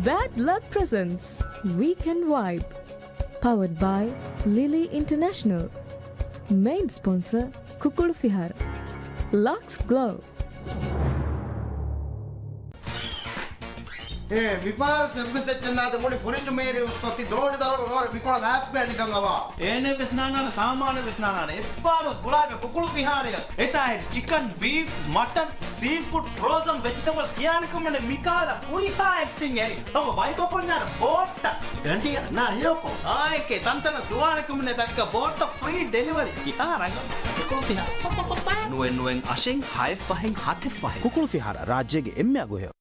Bad Lab presents Weekend Vibe. Powered by Lily International. Main sponsor ކުކުޅު ފިހާރަ. Lux Glow. އޭ، މިފަހަރު ސެއްވެސް އެއްޗެއް ނާދެ މުޅި ފުރިންޖު މޭރި އުސްކޮށް ތި ދޯނި ދަރުން ނޯރެ މިކޮޅަށް ލާސް ބޭ ނިކަން އަވާ. އޭނެ ވެސް ނާނާނެ، ސާމާނެ ވެސް ނާނާނެ. އެއްފަހަރު ގުޅާގެ ކުކުޅު ފިހާރަޔަށް. އެތާ ހެރި ޗިކަން، ބީފް، މަޓަން، ސީ ފުޑް، ފްރޯޒަން ވެޖިޓަބަލްސް ކިޔާނެ ކަމެއް ނެތް. މިކާލަ ހުރިހާ އެއްޗެއް އެރި. ތަމަ ބައިކޮށް ކޮންޏާރަ ބޯއްޓަށް. ގަނޑިޔަ، ނާ ހެޔޮކޮ. އާއެކޭ، ތަންތަނަށް ދުވާނެ ކަމެއް ނެތް. ދަނިކަ ބޯއްޓަށް ފްރީ ޑެލިވަރީ. ކިހާ ރަނގަޅު. ނުވެ ނުވެ އަށެއް ހައެއް ފަހެއް ހަތެއް ފަހެއް. ކުކުޅު ފިހާރަ ރާއްޖޭގެ އެންމެ އަގު ހެޔޮ.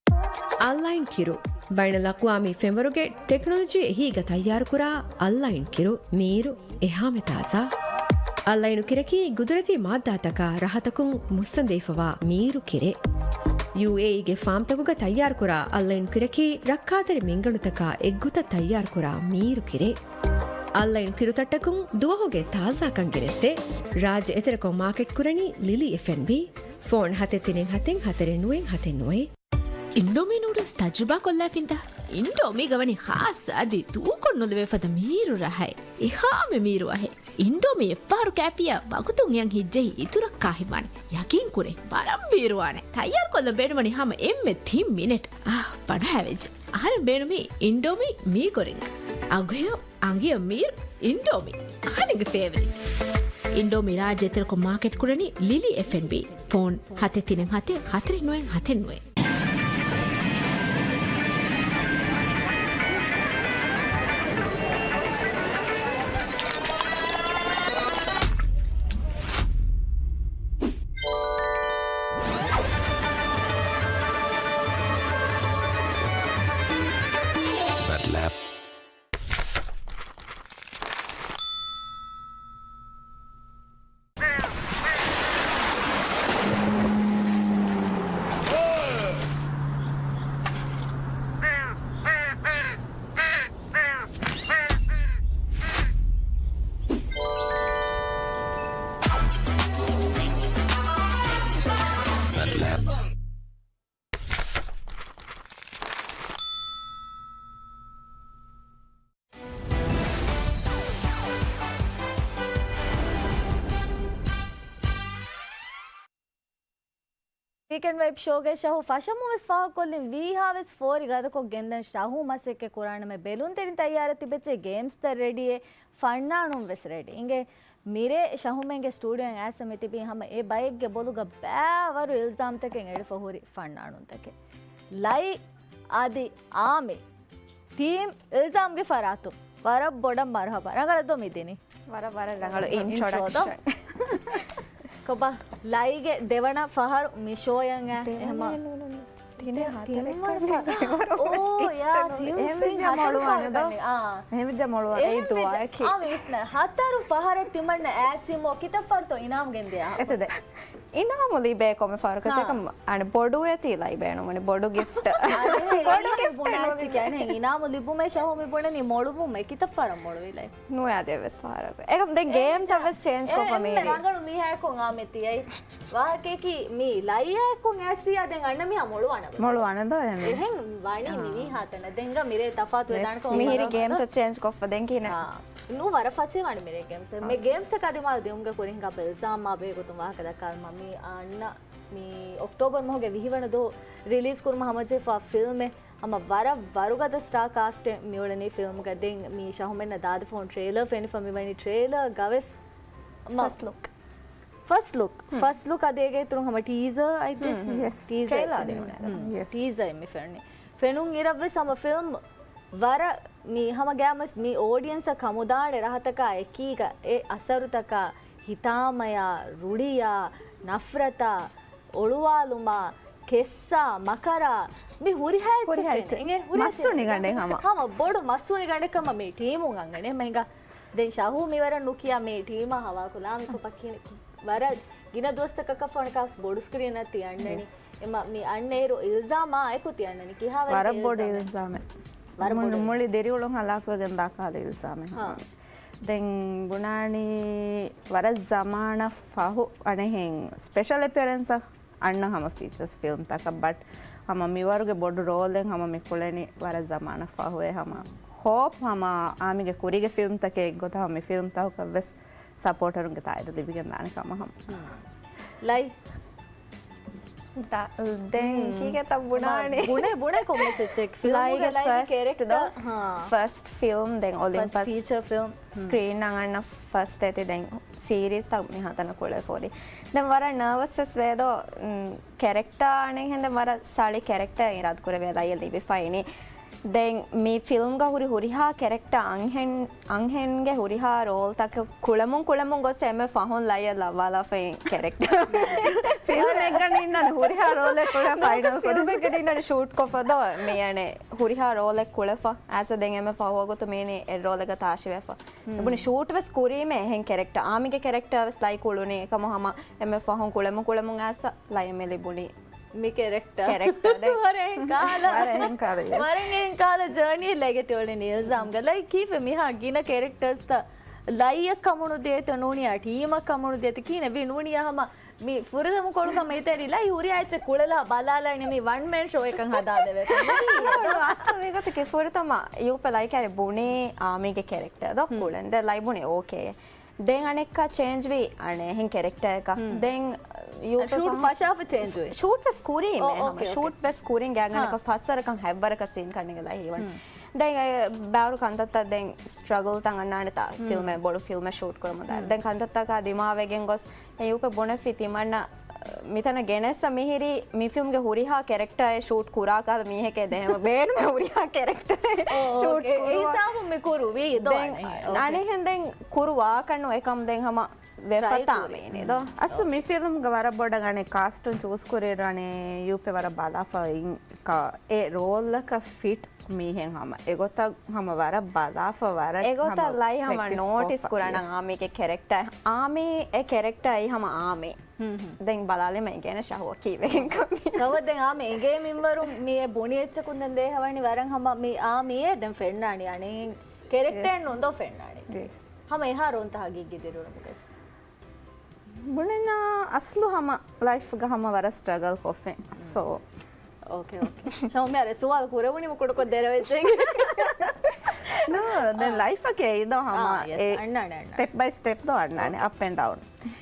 އަލްއައިން ކިރު. ބައިނަލްއަޤްވާމީ ފެންވަރުގެ ޓެކްނޮލޮޖީ އެހީގަ ތައްޔާރުކުރާ އަލްއައިން ކިރު މީރު އެހާމެ ތާޒާ. އަލްއައިނު ކިރަކީ ގުދުރަތީ މާއްދާތަކާ ރަހަތަކުން މުއްސަނދެވިފަވާ މީރު ކިރެއް. ޔޫއޭއީގެ ފާމްތަކުގަ ތައްޔާރުކުރާ އަލްއައިނު ކިރަކީ ރައްކާތެރި މިންގަނޑުތަކާ އެއްގޮތަށް ތައްޔާރުކުރާ މީރު ކިރެއް. އަލްއައިނު ކިރުތައްޓަކުން ދުވަހުގެ ތާޒާކަން ގެނެސްދޭ. ރާއްޖެ އެތެރެކޮށް މާކެޓް ކުރަނީ ލިލީ އެފް އެންޑް ބީ. ފޯން ހަތެއް ތިނެއް ހަތެއް ހަތެއް ނުވެ ހަތެއް ނުވެ. އިންޑޯމީ ނޫޑްލްސް ތަޖުރިބާ ކޮށްލާފިންތަ؟ އިންޑޯމީގަ ވަނީ ޚާއްޞަ އަދި ދޫކޮށް ނުލެވޭ ފަދަ މީރު ރަހައެއް. އެހާމެ މީރު އަހެއް. އިންޑޯމީ އެއްފަހަރު ކާފިއްޔާ ވަގުތުން އެޔަން ހިއްޖެހި އިތުރަށް ކާ ހިތްވާނެ. ޔަޤީން ކުރޭ. ވަރަށް މީރުވާނެ. ތައްޔާރު ކޮށްލަން ބޭނުންވަނީ ހަމަ އެންމެ ތިން މިނެޓް. އާ، ބަނޑާ ވެއްޖެ. އަހަރެން ބޭނުމީ އިންޑޯމީ މީގޮރިން. އަގުހެޔޮ އަނގިޔަ މީރު އިންޑޯމީ. އަހަރެންގެ ފޭވަރިޓް. އިންޑޯމީ ރާއްޖެ އެތެރެކޮށް މާކެޓް ކުރަނީ ލިލީ އެފް އެންޑް ބީ. ފޯން ހަތެއް ތިނެއް ހަތެއް ހަތަރެއް ނުވެ ހަތެއް ނުވެ. ވީކެންޑް ވައިބް ޝޯގެ ޝަހު ފަށަމުން ވެސް ފާހަގަކޮށްލިން ވީހާ ވެސް ފޯރި ގަދަކޮށް ގެންދަން ޝަހު މަސައްކަތް ކުރާނަމޭ ބެލުންތެރިން ތައްޔާރަށް ތިބެއްޗޭ ގޭމްސްތައް ރެޑީއޭ ފަންނާނުން ވެސް ރެޑީ. އިނގޭ މިރޭ ޝަހުމެންގެ ސްޓޫޑިއޯއިން އައިސް މި ތިބީ ހަމަ އެ ބައެއްގެ ބޮލުގަ ބައިވަރު އިލްޒާމްތަކެއް އެޅިފަ ހުރި ފަންނާނުންތަކެއް. ލައި އަދި އާމި ޓީމް އިލްޒާމްގެ ފަރާތުން ވަރަށް ބޮޑަށް މަރުހަބާ. ރަނގަޅަށް ދޯ މި ދިނީ؟ ވަރަށް ވަރަށް ރަނގަޅު އިންޓްރޮޑަކްޝަން. ކޮބާ ލައިގެ ދެވަނަ ފަހަރު މި ޝޯއަށް އެހެމަ. ތިނެއް ހަތަރެއް ކަން އޯ ޔާ ތިން ފިން ހަތަރު ފަހަރު ކަން. އާ. އެހެން ވެއްޖެ މޮޅުވާނެ ދޯ. އާ ވިސްނަ ހަތަރު ފަހަރަށް ތިމަންނަ އާސިމޯ ކިތައް ފަރުތޯ އިނާމް ގެންދިޔާ؟ އެތަދެ. އިނާމު ލިބޭ ކޮންމެ ފަހަރަކަސް އާ. އެކަމް އަނެ ބޮޑުވެ ތީ ލައި ބޭނުމަނި ބޮޑު ގިފްޓް. އަނެ ބޮޑު އެ ގިފްޓް ނުވެ. އިނާމު ލިބުމޭ ޝަހު މި ބުނަނީ މޮޅުވުމޭ ކިތައް ފަރަށް މޮޅުވި ލައި. ނުވެ އަދި އެއްވެސް ފަހަރަކު. އެކަމް ދެން ގޭމް ތައް ވެސް ޗޭންޖް ކޮށްފަ މީގެ. ރަނގަޅު މީހާއެކު އާމެ ތިޔައި. ވާހަކައަކީ މީ ލައިއާއެކު އެސީއާ ދެން އަންނަ މީހާ މޮޅުވާނެ. މޮޅުވާނެ ދޯ އެހެން. އެހެން ވަނީ މި މީހާ ތަނަ. ދެންގަ މިރޭ ތަފާތު ވެދާނެ ކޮން މިހިރި ގޭމް ތައް ޗޭންޖް ކޮށްފަ ދެން ކިހިނެއް. ނޫ ވަރަށް ފަސޭ ވާނެ މިރޭ ގޭމްސް. މި ގޭމްސް އަކަ ދިމާލު ދިއުމުގެ ކުރިން ގަބެލް ޒާމާ ބޭގޮތުން ވާހަކަ ދައްކާލުމަށް މި އަންނަ މި އޮކްޓޯބަރ މަހުގެ ވިހި ވަނަ ދުވަހު ރިލީޒް ކުރުމަށް ހަމަޖެހިފާ ފިލްމެއް ހަމަ ވަރަށް ވަރުގަދަ ސްޓާ ކާސްޓެއް މިއުޅެނީ ފިލްމުގަ. ދެން މި ޝަހުމެންނަށް ދާދި ފޯން ޓްރޭލަރ ފެނިފަ މިވަނީ ޓްރޭލަރ ގަވެސް މަ ފަސްޓް ލުކް. ފަސްޓް ލުކް. ހުން. ފަސްޓް ލުކް އަދި އޭގެ އިތުރުން ހަމަ ޓީޒަރ އައި ގެސް. ހުން. ޔެސް. ޓީޒަރ ޓްރޭލަރ އެއް ދިނުން އެ. ހުން. ޔެސް. ޓީޒަރ އެއް މި ފެނުނީ. ފެނުން އިރަށްވެސް ހަމަ ފިލްމް ވަރަށް މި ހަމަ ގައިމުވެސް މި އޯޑިއެންސަށް ކަމުދާނެ ރަހަތަކާ އެކީގަ އެ އަސަރުތަކާ ހިތާމަޔާ، ރުޅިޔާ، ނަފްރަތާ، އޮޅުވާލުމާ، ކެއްސާ، މަކަރާ، މި ހުރިހާ އެއްޗެއް ހުރިހާ ފެނޭ. އެއްޗެއް. އިނގޭ ހުރިހާ މަސް އެއްޗެއް ހުނި ގަނޑެއް ހަމަ. ހަމަ ބޮޑު މަސް ހުނި ގަނޑެއް ކަމަށް މި ޓީމުން އަންގަނީ. އެހެން ހިނގާ. ދެން ޝަހޫ މިވަރަށް ނުކިޔާ މި ޓީމާ ހަވާކުލާ މި ކޮބާ ކިހިނެއް. ވަރަށް ގިނަ ދުވަސްތަކަކަށް ފޯނަކާ ބޮޑު ސްކްރީނަށް ތި އަންނަނީ. ޔެސް. އެމަ މި އަންނަ އިރު އިލްޒާމާ އެކު ތި އަންނަނީ. ކިހާވަރެއް ވަރަށް ބޮޑު އިލްޒާމެއް. އިލްޒާމެއް. ވަރަށް ބޮޑު މުޅި އިލްޒާމެއް. ދިރިއުޅުން ހަލާކުވެގެން ދާ ކާލަ އިލްޒާމެއް ހާ. ހަމަ. ދެން ބުނާނީ ވަރަށް ޒަމާނަށް ފަހު އަނެހެން ސްޕެޝަލް އެޕިއަރެންސް އަންނަ ހަމަ ފީޗާސް ފިލްމްތަކަށް. ބަޓް ހަމަ މިވަރުގެ ބޮޑު ރޯލެއް ހަމަ މި ކުޅެނީ ވަރަށް ޒަމާނަށް ފަހުވޭ. ހަމަ ހޯޕް ހަމަ އާމީގެ ކުރީގެ ފިލްމްތަކެއް އެއްގޮތަށް ހަމަ މި ފިލްމްތަކަށް ވެސް ސަޕޯޓަރުންގެ ތާއީދު ލިބިގެން ދާނެ ކަމަށް ހަމަ. ލައި. ދެން ކީކޭތަ ބުނާނެ؟ ބުނެ، ބުނެ ކޮންމެސް އެއްޗެއް. ފިލްމުގެ ލައިގެ ލައިގެ ފަސްޓް ކެރެކްޓަރ. ދޯ؟ ހާ. ފަސްޓް ފިލްމް ދެން އޮލިމްޕަސް ފީޗަ ފިލްމް. ސްކްރީން އަންނަ ފަސްޓް އެތި ދެން ސީރީސްތައް މިހާތަނަށް ކުޅެފަ ހުރި. ދެން ވަރަށް ނާވަސްވެސް ވޭދޯ، ކެރެކްޓާ އަނެއްހެން ދެން ވަރަށް ސަޅި ކެރެކްޓާ އިރާދަކުރެވޭ ލައި ލިބިފައިނީ. ދެން މި ފިލްމްގަ ހުރި ހުރިހާ ކެރެކްޓާ އަންހެން، އަންހެންގެ ހުރިހާ ރޯލްތަކެއް ކުޅެމުން ކުޅެމުން ގޮސް އެންމެ ފަހުން ލައިއަށް ލައްވާލާފައި ކެރެކްޓާ. ފިލްމެއްގަ ނިންނަން ހުރިހާ ރޯލެއް ކުޅެފައިނަ ފިލްމެއްގަ ނިންނަން ޝޫޓް ކޮށްފަ ދޯ މި އަނެއް ހުރިހާ ރޯލެއް ކުޅެފަ އައިސް ދެން އެންމެ ފަހު ގޮތު މީނީ އެއް ރޯލެއްގަ ތާށިވެފަ. އެބުނި ޝޫޓް ވެސް ކުރީމޭ އެހެން ކެރެކްޓާ. އާމީގެ ކެރެކްޓާ ވެސް ލައި ކުޅުނީ އެކަމު ހަމަ އެންމެ ފަހުން ކުޅެމުން ކުޅެމުން އައިސް ލައި އެންމެ ލިބުނީ. މި ކެރެކްޓާ. ކެރެކްޓާ ދެ. ވަރަށް އެހެން ކާލަ. ވަރަށް އެހެން ކާލަ، ޔެސް. ވަރަށް އެހެން ކާލަ ޖާނީ ލެގެޓިވް ނިލްޒާމްގަ. ލައި ކީފެ މިހާ ގިނަ ކެރެކްޓާސްތައް ލައިއަށް ކަމުނު ދޭތަ ނޫނިޔާ ޓީމަށް ކަމުނު ދޭތަ ކީނެ ވީ ނޫނިޔާ ހަމަ މި ފުރަތަމަ ކޮޅުކަމަށް އެތެރި ލައި ހުރިހާ އެއްޗެއް ކުޅެލާ ބަލާލަނީ މި ވަން މޭން ޝޯ އެކަން ހަދާދެވޭތަ. އަސްލު މިގޮތަކީ ފުރަތަމަ ޔޫޕެ ލައި ކައިރި ބުނީ އާމީގެ ކެރެކްޓާ ދޯ ކުޅެން. ދެ ލައި ބުނީ އޯކޭ. ދެން އަނެއްކާ ޗޭންޖް ވީ އަނެއް އެހެން ކެރެކްޓާއަކަށް. ދެން ޔޫޕެ ޝޫޓް ފަހު ފަށާފަ ޗޭންޖް ވީ. ޝޫޓް ވެސް ކުރީމޭ އޯ، ހަމަ. އޯކޭ، ޝޫޓް އޯކޭ. ވެސް ކުރިން ގާތްގަނޑަކަށް ފަސް ވަރަކަށް ހަތް ވަރަކަށް ސީން ކަންނޭނގެ ލައި ހީވަން. ދެން އެ ބައިވަރު ކަންތައްތައް ދެން ސްޓްރަގަލްތައް އަންނާނެތާ ފިލްމެއް ބޮޑު ފިލްމެއް ޝޫޓް ކުރަމުން ދާ. ދެން ކަންތައްތަކާ ދިމާވެގެން ގޮސް އެ ޔޫޕެ ބުނެފި ތިމަންނަ މިތަނަށް ގެނެއްސަ މިހިރީ މި ފިލްމްގެ ހުރިހާ ކެރެކްޓާއެއް ޝޫޓް ކުރާ ކަހަލަ މީހެކޭ ދެހެމަ ބޭނުމެ ހުރިހާ ކެރެކްޓާއެއް ޝޫޓް ކުރުވާ. އެ ހިސާބުން މި ކުރުވީ ދޯ އަނެއް. އަނެއްހެން ދެން ކުރުވާކަށް ނު އެކަމް ދެން ހަމަ ވެފަ ތާ މީނީ ދޯ. އަސްލު މި ފިލްމްގަ ވަރަށް ބޮޑަށް އަނެއް ކާސްޓުން ޗޫސް ކުރިއިރު އަނެއް ޔޫޕެ ވަރަށް ބަލާފަ އިން ކާ އެ ރޯލަކަށް ފިޓް މީހެއް ހަމަ އެގޮތަށް ހަމަ ވަރަށް ބަލާފަ ވަރަށް އެގޮތަށް ހަމަ ލައި ހަމަ ޕްރެކްޓިސް ނޯޓިސް ކޮށްފަ. ކުރަން ޔެސް. އާމީގެ ކެރެކްޓާ. އާމީ އެ ކެރެކްޓާ އެއީ ހަމަ އާމީ. ދެން ބަލާލީމަ އެނގޭނެ ޝަހުވަ ކީއްވެގެން ކަމީ. ޝަހުވަ ދެން އާމީ އެނގޭ މިންވަރު މި އެ ބުނި އެއްޗަކުން ދެން ދޭހަވަނީ ވަރަށް ހަމަ މި އާމީއޭ ދެން ފެންނާނީ އަނެއް ކެރެކްޓާއެއް ޔެސް. ނޫން ދޯ ފެންނާނީ. ޔެސް. ހަމަ އެހާ ރޯންތަ ހަގީގީ ދިރިއުޅުމުގަ ވެސް. ބުނެންޏާ އަސްލު ހަމަ ލައިފްގަ ހަމަ ވަރަށް ސްޓްރަގަލް ކޮށްފިން. ސޯ. އޯކޭ، އޯކޭ. ޝައުމިޔާ ރޭ ސުވާލު ކުރެވުނީމަ ކުޑަކޮށް ދެރަވެއްޖެ. ނޯ، ދެން އާ. ލައިފަކީ އެއީ ދޯ ހަމަ އާ، ޔެސް. އެ އަންނާނެ، އަންނާނެ. ސްޓެޕް ބައި ސްޓެޕް ދޯ އަންނާނެ، އޯކޭ. އަޕް އެންޑް ޑައުން.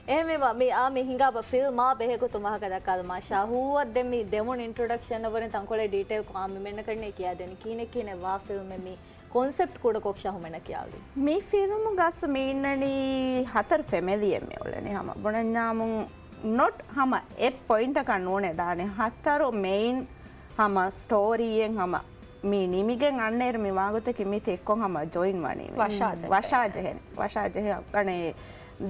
އެހެންވީމަ، މި އާ މި ހިނގާބަ ފިލްމާ ބެހޭގޮތުން ވާހަކަ ދައްކާލަމާ. ޝަހުވަ ދެން މި ދެވަނަ އިންޓްރޮޑަކްޝަން ވަރެން ތަންކޮޅެއް ޑީޓެއިލް ކޮށް އާ މި މެންނަކަށް ކިޔާދޭނެ. ކިހިނެއް ކިހިނެއް ވާ ފިލްމެއް މި ކޮންސެޕްޓް ކުޑަކޮށް ޝަހުމެނަށް ކިޔާލީ. މި ފިލްމުގަސް މި އިންނަނީ ހަތަރު ފެމިލީއެއް މި އުޅެނީ ހަމަ. ބުނަންޏާމުން ނޮޓް ހަމަ އެއް ޕޮއިންޓަކަށް ނޫނޭ ދާނެ. ހަތަރު މެއިން ހަމަ ސްޓޯރީއެއް ހަމަ މި ނިމިގެން އަންނައިރު މި ވާގޮތަކީ މި ތިއްކޮން ހަމަ ޖޮއިން ވަނީ. ވަށާޖެހޭ. ވަށާޖެހޭ. ވަށާޖެހޭ. އަނެއް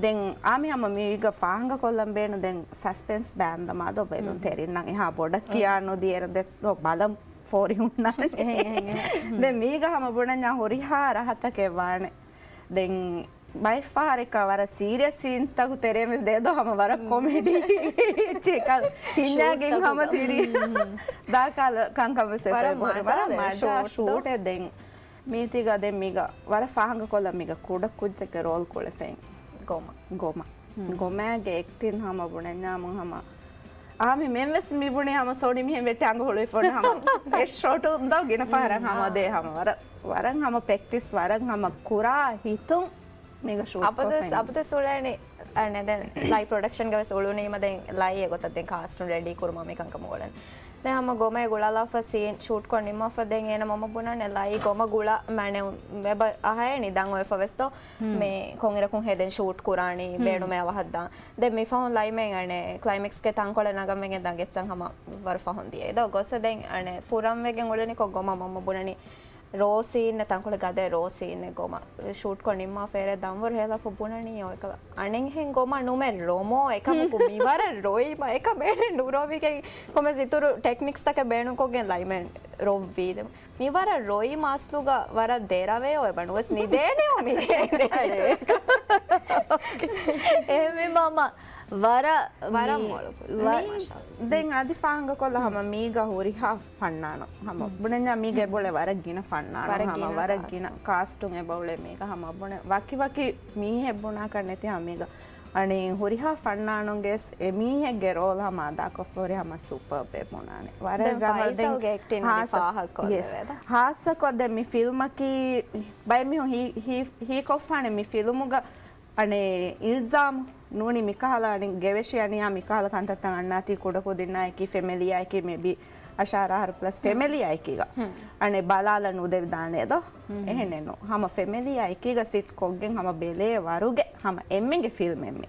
ދެން އާ މި ހަމަ މީގަ ފާހަގަކޮށްލަން ބޭނު ދެން ސަސްޕެންސް ބާންދަމާ ދޯ ބެލުން ތެރިންނަށް އެހާ ބޮޑަށް ކިޔާ ނުދިޔައިރު ދެ ދޯ ބަލަން ފޯރި ހުންނާނެ. ދެން މީގަ ހަމަ ބުނަންޏާ ހުރިހާ ރަހަތަކެއް ވާނެ. ދެން ބައެއްފަހަރަކަށް ވަރަށް ސީރިއަސް ސީންތަކު ތެރޭ ވެސް ދޭ ދޯ ހަމަ ވަރަށް ކޮމެޑީ އެއްޗެކަށް ހިންޏާގެން ހަމަ ތިރީ ދާކާލަ ކަންކަން ވެސް ވަރަށް ވަރަށް މަޖާ ޝޫޓެއް ދޯ. ޝޫޓެއް ދެން މީތިގަ ދެން މީގަ ވަރަށް ފާހަގަކޮށްލަ މީގަ ކުޑަ ކުއްޖެއްގެ ރޯލް ކުޅެފައި. ގޮމަ. ގޮމަ. ގޮމާގެ އެކްޓިން ހަމަ ބުނަންޏާމު ހަމަ އާ މި މެން ވެސް މި ބުނީ ހަމަ ސޯނި މިހެން ވެއްޓި އަނގަ ހުޅުވިފަ ހަމަ އެ ޝޮޓުން ދޯ ގިނަ ފަހަރަށް ހަމަ ދޭ ހަމަ ވަރަށް، ވަރަށް ހަމަ ޕްރެކްޓިސް ވަރަށް ހަމަ ކުރާ ހިތުން މީގަ ޝޫޓް އަބަދުވެސް، ކޮށްފައި. އަބަދުވެސް އުޅޭނީ އަނެއް ދެން ލައި ޕްރޮޑަކްޝަންގަ ވެސް އުޅުނީމަ ދެން ލައި އެގޮތަށް ދެން ކާސްޓުން ރެޑީ ކުރުމަށް މި ކަންކަމަށް އުޅެން. ދެން ހަމަ ގޮމައި ގުޅާލާފަ ސީން ޝޫޓް ކޮށް ނިންމާފަ ދެން އޭނަ މަމަ ބުނާނެ ލައި ގޮމަ ގުޅާ މަނެ މެބަ އަހައެ ނިދަން އޮވެފަ ވެސް ދޯ މި ކޮންއިރަކުން ހެދެން ޝޫޓް ކުރާނީ ބޭނުމެ އަވަހަށްދާން. ދެން މި ފަހުން ލައިމެން އަނެ ކްލައިމެކްސްގެ ތަންކޮޅެއް ނަގަމެގެން ދަނގެއްޗަށް ހަމަ ވަރު ފަހުން ދިޔައި ދޯ ގޮސް ދެން އަނެ ފުރަންވެގެން އުޅެނިކޮށް ގޮމަ މަމަ ބުނަނީ ރޯ ސީން ތަންކޮޅެއް ގަދަ ރޯ ސީން ގޮމަ ޝޫޓް ކޮށް ނިންމާ ފޭރެ ދަންވަރު ހޭލާފަ ބުނަނީ އޮއެކަލަ އަނެއްހެން ގޮމަ ނުމެ ރޮމޯ އެކަމަކު މިވަރަށް ރޮއި މަ އެކަ ބޭނެ ނުރޮވިގެން ކޮމެސް އިތުރު ޓެކްނިކްސް ތަކެއް ބޭނުންކޮށްގެން ލައިމެން ރޮއްވީ. މިވަރަށް ރޮއި މާސްލުގަ ވަރަށް ދެރަވެޔޯ އެބަނުވެސް ނިދޭނެއޯ މި އެހެންވީމަ މަ ވަރަށް ވަރަށް މި މޮޅު. ވަ-، މާޝާ. ދެން އަދި ފާހަގަކޮށްލަ ހަމަ މީގަ ހުރިހާ ފަންނާނު ހަމަ ބުނަންޏާ މީގެ ބުޅެ ވަރަށް ގިނަ ފަންނާނު ވަރަށް ހަމަ ގިނަ ވަރަށް ގިނަ ކާސްޓުން. ކާސްޓުން އެބަ އުޅެ މީގަ ހަމަ ބުނެ ވަކި ވަކި މީހެއް ބުނާކަށް ނެތި ހަމަ މީގަ އަނެއް ހުރިހާ ފަންނާނުންގެސް އެމީހެއްގެ ރޯލް ހަމަ އަދާކޮށްފަ ހުރި ހަމަ ސުޕަރބް އެ ބުނާނެ. ވަރަށް ދެން ރަނގަޅު. ދެން ފައިސަލްގެ އެކްޓިން އަދި ހާސް-، ފާހަގަކޮށްލެވޭތަ؟ ޔެސް. ހާއްސަކޮށް ދެން މި ފިލްމަކީ ބައެއް މީހުން ހީ-، ހީ-، ހީކޮށްފާނެ މި ފިލްމުގަ އަނެއް އިލްޒާމް ނޫނީ މިކަހަލަ އަނެއް ގެވެށި އަނިޔާ މިކަހަލަ ކަންތައްތައް އަންނާތީ ކުޑަކުދިންނާއެކީ ފެމިލީއާއެކީ މޭބީ އަށާރަ އަހަރު ޕްލަސް ފެމިލީއާއެކީގަ އަނެއް ބަލާލަ ނުދެވިދާނެ ދޯ؟ އެހެނެއް ނޫން. ހަމަ ފެމިލީއާއެކީގަ ސިޓް ކޮށްގެން ހަމަ ބެލޭ ވަރުގެ ހަމަ އެންމެންގެ ފިލްމެއް މި.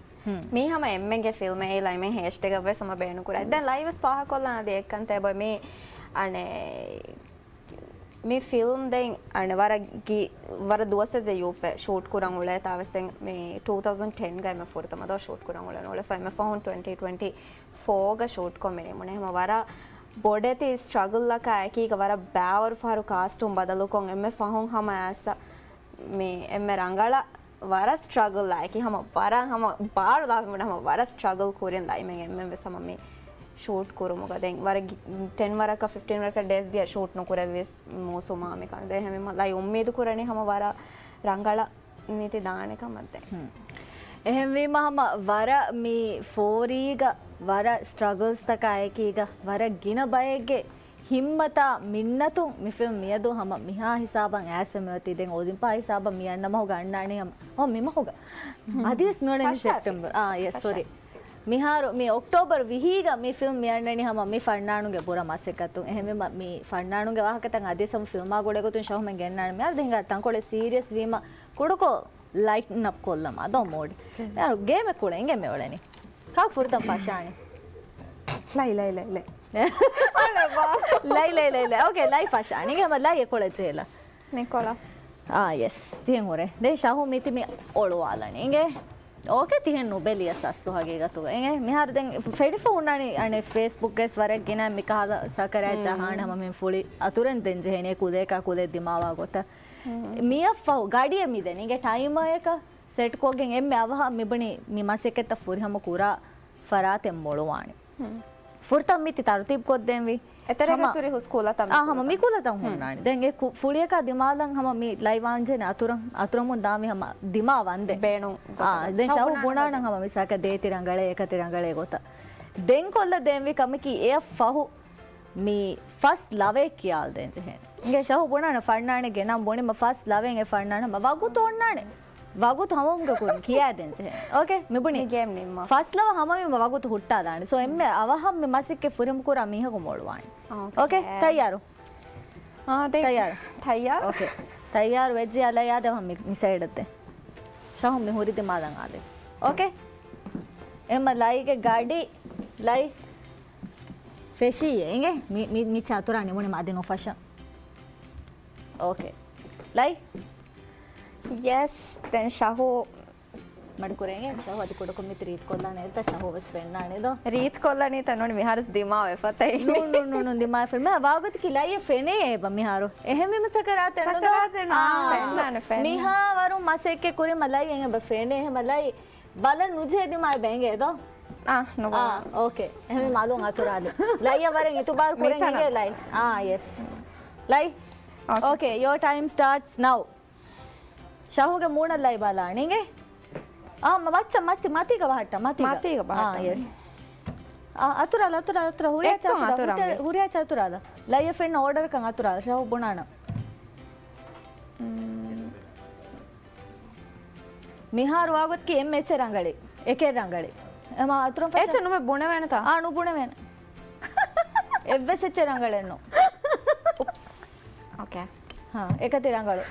މީ ހަމަ އެންމެންގެ ފިލްމެއް އޭ ލައިމެން ހޭޝްޓެގަށް ވެސް ހަމަ ބޭނުން ކުރާ. ދެން ލައިވެސް ފާހަކޮށްލާނަ އަދި އެއްކަންތޭ ބޮ މީ އަނެއް މި ފިލްމް ދެން އަނެއް ވަރަށް ގި-، ވަރަށް ދުވަސް ޖެއްޔޫޕެ ޝޫޓް ކުރަން އުޅޭ ތާވެސް ދެން މި ޓޫ ތައުޒަން ޓެން ގައިމެ ފުރަތަމަ ދޯ ޝޫޓް ކުރަން އުޅެން އުޅެފަ އެންމެ ފަހުން ޓްވެންޓީ ޓްވެންޓީ ފޯ ގަ ޝޫޓް ކޮށް މި ނިމުނެ. ހަމަ ވަރަށް ބޮޑެތި ސްޓްރަގްލްއަކާ އެކީގަ ވަރަށް ބައިވަރު ފަހަރު ކާސްޓުން ބަދަލުކޮށް އެންމެ ފަހުން ހަމަ އައިސް މި އެންމެ ރަނގަޅަށް ވަރަށް ސްޓްރަގްލްއާއެކީ ހަމަ ވަރަށް ހަމަ ބާރު ލާފަ ހަމަ ވަރަށް ސްޓްރަގްލް ކުރިން ލައިމެން އެންމެން ވެސް ހަމަ މި ޝޫޓް ކުރުމުގަ ދެން ވަރަށް ގި-، ޓެން ވަރަކަށް ފިފްޓީން ވަރަކަށް ޑޭސް ދިޔަ ޝޫޓް ނުކުރެއްވިސް މޫސުމާ މިކަން ދޭ ހަމަ ލައި އުއްމީދު ކުރަނީ ހަމަ ވަރަށް ރަނގަޅަށް މީތި ދާނެ ކަމަށް ދެން. އެހެންވީމަ ހަމަ ވަރަށް މި ފޯރީގަ ވަރަށް ސްޓްރަގްލްސްތަކާ އެކީގަ ވަރަށް ގިނަ ބައެއްގެ ހިއްމަތާ މިންނަތުން މި ފިލްމް މިއަދު ހަމަ މިހާ ހިސާބަށް އައިސް މިއޮތީ. ދެން އޮލިމްޕާ ހިސާބަށް މި އަންނަ މަހުގަ އަންނާނީ ހަމަ މި މަހުގަ. އަދިވެސް މިއުޅެނީ ފަށާފި. ސެޕްޓެމްބަރު. އާ، ޔެސް، ފަށާ. ސޮރީ. މިހާރު މި އޮކްޓޯބަރު ވިހީގަ މި ފިލްމް މި އަންނަނީ ހަމަ މި ފަންނާނުގެ ބުރަ މަސައްކަތުން. އެހެންވީމަ މި ފަންނާނުގެ ވާހަކަތައް އަދިވެސް ހަމަ ފިލްމާ ގުޅޭގޮތުން ޝަހުމެން ގެންނާނެ. މިހާރު ދެން ހިނގާ ތަންކޮޅެއް ސީރިއަސް ވީމަ ކުޑަކޮށް ލައިޓްން އަޕް ކޮށްލަމާ ދޯ މޫޑް. މިހާރު ގޭމެއް ކުޅެ އިނގޭ މިއުޅެނީ. ކާކު ފުރަތަމަ ފަށާނީ؟ ލައި، ލައި، ލައި، ލައި. ލައި، ލައި، ލައި، ލައި. އޯކޭ، ލައި ފަށާނީ. އިނގޭ ހަމަ ލައި އެކޮޅަށް ޖެހިލަ. މިކޮޅަށް. އާ، ޔެސް. ތިހެން ހުރޭ. ދެން ޝަހު މިތި މި އޮޅުވާލަނީ. އިނގޭ. އޯކޭ، ތިހެން ނުބެލިޔަސް އަސްލު ހަގީގަތުގަ. އިނގޭ. މިހާރު ދެން ފެނިފަ ހުންނާނީ އަނެއް ފޭސްބުކްގައި ވަރަށް ގިނަ މިކަހަލަ ސަކަރާތް ޖަހާނެ ހަމަ މި ފުޅި އަތުރެން ދެން ޖެހޭނީ ކުލައަކާ ކުލައެއް ދިމާވާ ގޮތަށް. މިއަށްފަހު ގަޑިއެއް މިދެނީ. އިނގޭ ޓައިމަރއަކަށް ސެޓްކޮށްގެން އެންމެ އަވަހަށް މިބުނި މި މަސައްކަތްތައް ފުރިހަމަ ކުރާ ފަރާތެއް މޮޅުވާނެ. ފުރަތަމަ މިތި ތަރުތީބު ކޮށްދޭންވީ. އެތެރޭގަ ހަމަ ސުރި ހުސް ކުލަތައް އާ، ހަމަ މި ކުލަތައް ހުންނާނެ. ދެން އެ ކު-، ފުޅިއަކާ ދިމާލަން ހަމަ މި ލައިވާންޖެހޭނެ އަތުރަށް، އަތުރަމުން ދާންވީ ހަމަ ދިމާ ވަންދެން. ބޭނުން އާ، ދެން ޝަހު ބުނާނަން ހަމަ މިސާކަށް ދޭތި ރަނގަޅޭ، އެކަތި ރަނގަޅޭ ގޮތަށް. ދެން ކޮށްލަ ދޭންވީ ކަމަކީ އެއަށް ފަހު މި ފަސް ލަވެއް ކިޔާލަދޭން ޖެހޭނެ. އިނގޭ ޝަހު ބުނާނަ ފަންނާނެގެ ނަން ބުނީމަ ފަސް ލަވެއް އެ ފަންނާނަ ހަމަ ވަގުތު އޮންނާނެ. ވަގުތު ހަމަވުމުގެ ކުރިން ކިޔާދޭން ޖެހޭނެ. އޯކޭ، މިބުނީ. މި ގޭމް ނިންމާ. ފަސް ލަވަ ހަމަވީމަ ވަގުތު ހުއްޓާލާނެ. ސޯ އެންމެ އަވަހަށް މި މަސައްކަތް ފުރިހަމަ ކުރާ މީހަކު މޮޅުވާނެ. އޯކޭ. އޯކޭ، ތައްޔާރު؟ އާ، ދެ-، ތައްޔާރު؟ ތައްޔާރު. އޯކޭ. ތައްޔާރު ވެއްޖިޔާ ލައި އާދެ މި، މި ސައިޑަށް ދޭ. ޝަހު މި ހުރި ދިމާލަށް އާދެ. އޯކޭ. އެމަ ލައިގެ ގަޑި، ލައި. ފެށީއޭ އިނގޭ؟ މި، މި، މި އަތުރާ ނިމުނީމަ އަދި ނުފަށަން. އޯކޭ. ލައި. ޔެސް، ދެން ޝަހު. މަޑުކުރޭ އިނގޭ؟ ޝަހު އަދި ކުޑަކޮށް މިތި ރީތިކޮށްލާނެ އެތަ ޝަހު ވެސް ފެންނާނެ ދޯ. ރީތިކޮށްލަނީތަ ނޫނީ މިހާރުސް ދިމާވެފަ ތައި. ނޫން، ނޫން، ނޫން، ނޫން، ދިމާވެފަ. މި ވާގޮތަކީ ލައިއަށް ފެނޭ އެބަ މިހާރު. އެހެންވީމަ ސަކަރާތެއް ނުދޯ؟ ސަކަރާތެއް ނޫން. އާ. ފެންނާނެ، ފެންނާނެ. މިހާވަރު މަސައްކަތް ކުރީމަ ލައި އެނގޭ އެބަ ފެނޭ. އެހެމަ ލައި ބަލަން ނުޖެހޭ ދިމާވެ އިނގޭ ދޯ؟ އާ، ނުބަލާ. އާ، އޯކޭ. އެހެންވީމަ މަލުން އަތުރާލި. ލައިއަށް ވަރަށް އިތުބާރު ކުރެން މިތަނަށް. އިނގޭ ލައި. އާ، ޔެސް. ލައި. އޯކޭ. އޯކޭ، your time starts now. ޝަހުގެ މޫނަށް ލައި ބަލާނީ އިނގޭ. އާ، މަ-، މައްޗަށް މަތި-، މަތީގަ ބަހައްޓަ، މަތީގަ. މަތީގަ ބަހައްޓަ. އާ، ޔެސް. އާ، އަތުރާލަ، އަތުރާލަ، އަތުރާ، ހުރިހާ އެއްކޮށް އަތުރާ، އަތުރާ ހުރި-، މި. ހުރިހާ އަތުރާލަ. ލައިއަށް ފެންނަ އޯޑަރަކަށް އަތުރާލަ، ޝަހު ބުނާނަ. މް. މިހާރު ވާގޮތަކީ އެންމެ އެއްޗެއް ރަނގަޅީ. އެކެއް ރަނގަޅީ. އެމާ އަތުރުން ފަށާ. އެއްޗެއް ނުބެ ބުނެވޭނެތާ؟ އާ، ނުބުނެވޭނެ. އެއްވެސް އެއްޗެއް ރަނގަޅެއްނު. އުޕްސް. އޯކޭ. ހާ، އެކަތި ރަނގަޅު.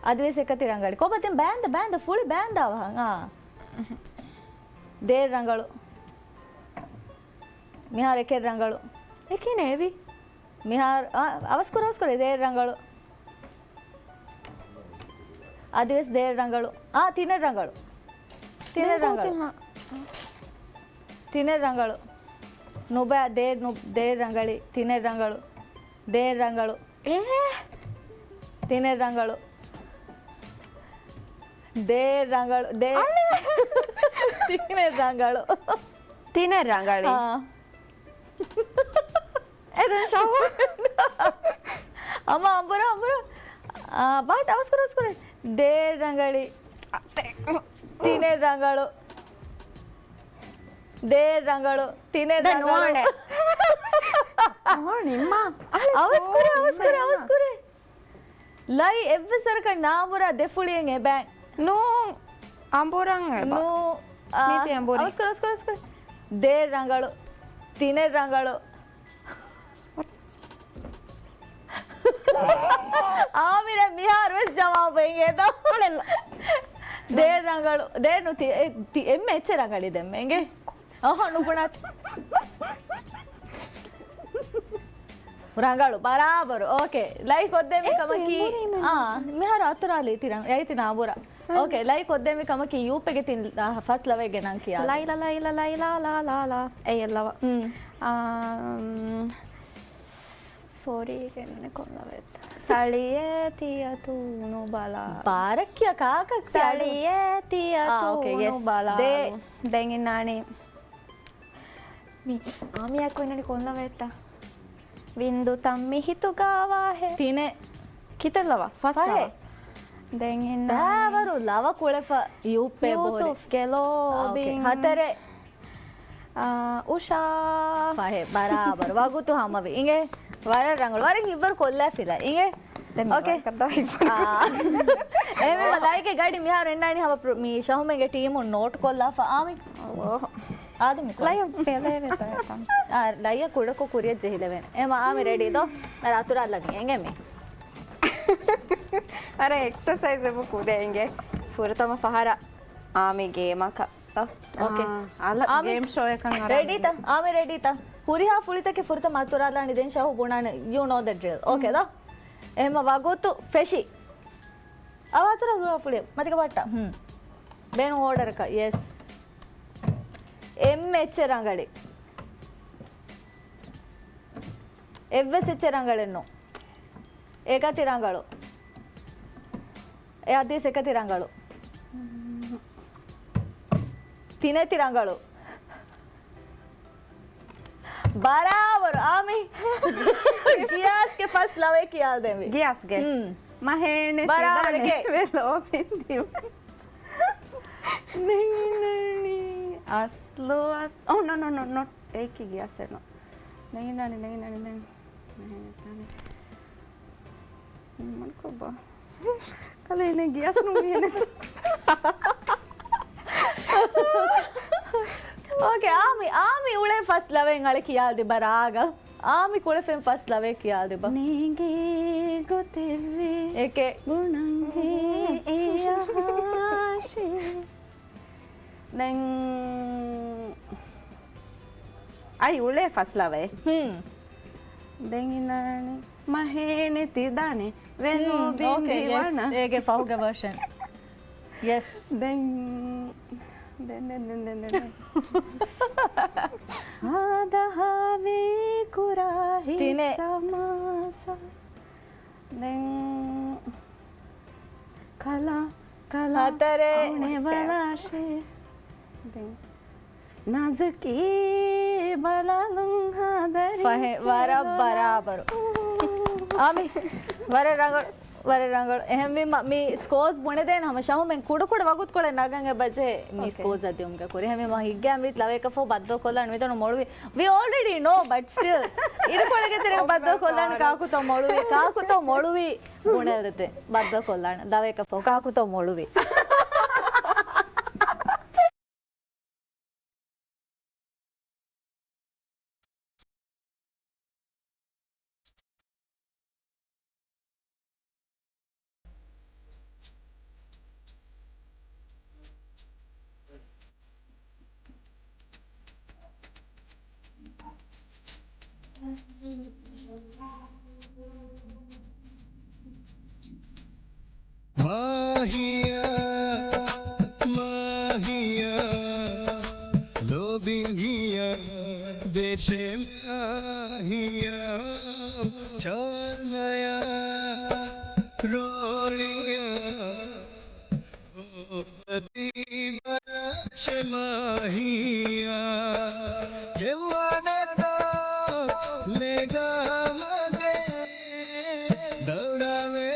އަދިވެސް އެކަތި ރަނގަޅީ. ކޮބާ ދެން ބާންދަ، ބާންދަ، ފުޅި ބާންދާ ވަހަށް. އާ. ދޭއް ރަނގަޅު. މިހާރު އެކެއް ރަނގަޅު. އެކި ނޭވި. މިހާރު، އާ، އަވަސްކުރ، އަވަސްކުރ، ދޭއް ރަނގަޅު. އަދިވެސް ދޭއް ރަނގަޅު. އާ، ތިނެއް ރަނގަޅު. ތިނެއް ދެން ރަނގަޅު. ކޯޗު ހާ-، ތިނެއް ރަނގަޅު. ނުބަ ދޭ-، ނު-، ދޭއް ރަނގަޅީ. ތިނެއް ރަނގަޅު. ދޭއް ރަނގަޅު. އޭ. ތިނެއް ރަނގަޅު. ދޭއް ރަނގަޅު. ދޭ-، އަނެއް. ތިނެއް ރަނގަޅު. ތިނެއް ރަނގަޅީ. އާ. އެ ދެން ޝަހު. އަމާ އަނބުރާ، އަނބުރާ. އާ، ބާޓް އަވަސްކުރ، އަވަސްކުރ. ދޭއް ރަނގަޅީ. އަތެއް. ތިނެއް ރަނގަޅު. ދޭއް ރަނގަޅު. ތިނެއް ރަނގަޅު. ނުވާނެ. ނުވާނެ އިއްމާ. އަވަސް ކުރޭ، އަވަސް ކުރޭ، އަވަސް ކުރޭ. ލައި އެއްވެސް ވަރަކަށް ނާނބުރާ ދެފުޅިއެއް އެބައި. ނޫ. އަނބުރަން އެބަ. ނޫ. މީތި އަނބުރި. އަވަސް ކުރޭ، އަވަސް ކުރޭ، އަވަސް ކުރޭ. ދޭއް ރަނގަޅު. ތިނެއް ރަނގަޅު. އާމިރަށް މިހާރު ވެސް ޖަވާބު އެނގޭތޯ؟ ދޭއް ރަނގަޅު. ދޭއް ނު ތި-، އެ-، ތި-، އެންމެ އެއްޗެއް ރަނގަޅީ ދެންމެ އެނގޭ. އަހަ، ނުބުނާތި. ރަނގަޅު، ބަރާބަރު. އޯކޭ. ލައި ކޮށްދެން މި ކަމަކީ، އެ، އާ، މިހާރު އަތުރާލީ ތި ރަނގަޅު. އޭތި ނާނބުރާ. އޯކޭ. ލައި ކޮށްދެން މި ކަމަކީ ޔޫޕެގެ ތިން، އާ، ފަސް ލަވައެއްގެ ނަން ކިޔާ. ލައިލަ، ލައިލަ، ލައިލާ، ލާ، ލާ، ލާ. އެއް ލަވަ. ހުން. އާ، ސޯރީ ގެންނެ ކޮން ލަވައެއްތަ؟ ސަޅިއޭ ތިޔަ ތޫނު ބަލާ. ބާރަށް ކިޔާ ކާކަށް ކިޔާ. ސަޅިއޭ ތިޔަ އާ، އޯކޭ، ތޫނު ޔެސް. ބަލާ. ދޭ. ދެން އިންނާނީ. މި އާމިއާ ކޮއްލި ކޮން ލަވައެއްތަ؟ ވިންދުތައް މި ހިތުގާ ވާހެ. ތިނެއް. ކިތައް ލަވަ؟ ފަސް ފަހެއް. ލަވަ. ދެން އިންނާނީ. ބާވަރު ލަވަ ކުޅެފަ ޔޫޕޭ ބޮހުރި. ޔޫސުފްގެ ލޯބިން. އާ، އޯކޭ. ހަތަރެއް. އާ، އުޝާ. ފަހެއް. ބަރާބަރު. ވަގުތު ހަމަވި. އިނގޭ. ވަރަށް ރަނގަޅު. ވަރަށް ހިތްވަރު ކޮށްލާފިލާ. އިނގޭ. ދެން އޯކޭ. މިވަރަކަށް ދާ ހިތްވަރު. އާ. އެހެންވީމަ ލައިގެ ގަޑި މިހާރު އިންނާނީ ހަމަ ޕްރޮ-، މި ޝަހުމެންގެ ޓީމުން ނޯޓް ކޮށްލާފަ އާމި. އޯ. އާދެ މި ކޮށް. ލައި ފެލޭ ވެތަ އެތަން. އާ، ލައިއަށް ކުޑަކޮށް ކުރިއަށް ޖެހިލެވޭނެ. އެމަ އާމި ރެޑީ ދޯ؟ މެ ރާތުރާ ލަގި އެނގެ މި. އަރެ އެކްސަސައިޒް އެބަ ކުރޭ އިނގޭ. ފުރަތަމަ ފަހަރަށް އާމި ގޭމަކަށް. އޯކޭ. އާ، އަލަށް އާމި ގޭމް ޝޯ އެކަން އަރާ. ރެޑީތަ؟ އާމި ރެޑީތަ؟ ހުރިހާ ފުޅިތަކެއް ފުރަތަމަ އަތުރާލާނީ ދެން ޝަހު ބުނާނެ. You know the drill. އޯކޭ ދޯ؟ އެހެމަ ވަގުތު ފެށި. އަވަ އަތުރާ ހުރިހާ ފުޅި. މަތިގަ ބައްޓާ. ހުން. ބޭނުން އޯޑަރަކަށް. ޔެސް. އެންމެ އެއްޗެއް ރަނގަޅި. އެއްވެސް އެއްޗެއް ރަނގަޅެއް ނޫން. އެކަތި ރަނގަޅު. އެ އަދިސް އެކަތި ރަނގަޅު. ތިނެތި ރަނގަޅު. ބަރާބަރު. އާމި. ގިޔާސްގެ ފަސް ލަވައެއް ކިޔާލަދެންވީ. ގިޔާސްގެ. ހުން. މަހޭނެ ބަރާބަރު ތިދާނެ ގެ. ވެލޯ ބިންދިވަ. ނެގިނަނީ އަސްލު އަ-، އޯ، ނޯ، ނޯ، ނޯ، ނޯޓް. އެއީކީ ގިޔާސް ނޯ. ނެގިނަނީ، ނެގިނަނީ، ނެގި-، ނެގިނަނީ. މަންކޮބާ. ކަލޭ ނެ ގިޔާސް ނޫނީ ނެ. އޯކޭ، އާމި، އާމި އުޅޭ ފަސް ލަވައެއް އަޅެ ކިޔާލިބަ ރާގަ. އާމި ކުޅެފެން ފަސް ލަވައެއް ކިޔާލިބަ. ނޭނގޭ ގޮތެއްވި އެކެ. ބުނަން އެ އަހާށޭ. ދެން އައި އުޅޭ ފަސް ލަވައެއް. ހުން. ދެން އިންނާނީ މަހޭނެ ތިދާނެ ވެލޯ ހުން، އޯކޭ، ޔެސް. ބިންދިވަނަ. އޭގެ ފަހުގެ ވަރޝަން. ޔެސް. ދެން، ދެން، ދެން. ހާދަ ހާވީ ކުރާ ތިނެ. ހިސަމާސަ. ދެން ކަލާ، ކަލާ، ހަތަރެއް. އަވުނެ ބަލާށޭ. ދެން ނަޒަކީ ބަލާލުން ހާދަރީ ފަހެ، ވަރަށް ޗެލޮލާ. ބަރާބަރު. އާމި، ވަރަށް ރަނގަޅު، ވަރަށް ރަނގަޅު. އެހެންވީމަ، މި ސްކޯސް ބުނެދޭން ހަމަ ޝަހުމެން ކުޑަކުޑަ ވަގުތުކޮޅެއް ނަގަން އެބަޖެހޭ މި އޯކޭ. ސްކޯސް އަދިއުމުގެ ކުރި. އެހެންވީމަ، ހިތްގައިމު ރީތި ލަވައެއްކަށްފަހު ބައްދަލުކޮށްލާނެ މިތަނުން މޮޅުވި. We already know, but still. އިރުކޮޅެއްގެ ތެރޭގަ ބައްދަލުކޮށްލާނެ ކާކުތޯ މޮޅުވީ. ކާކުތޯ މޮޅުވީ. ބުނެލެތެ. ބައްދަލުކޮށްލާނެ. ލަވައެއްކަށްފަހު ކާކުތޯ މޮޅުވީ. މާހިޔާ، މާހިޔާ، ލޯބިން ހިޔާ، ދޭށޭ މާހިޔާ، ޗާލަޔާ، ރޯޅިޔާ، އޯ އަދި ބަލާށޭ މާހިޔާ، ކެއުވާނެތޯ ލޭގާ މަގޭ، ދައުރާވޭ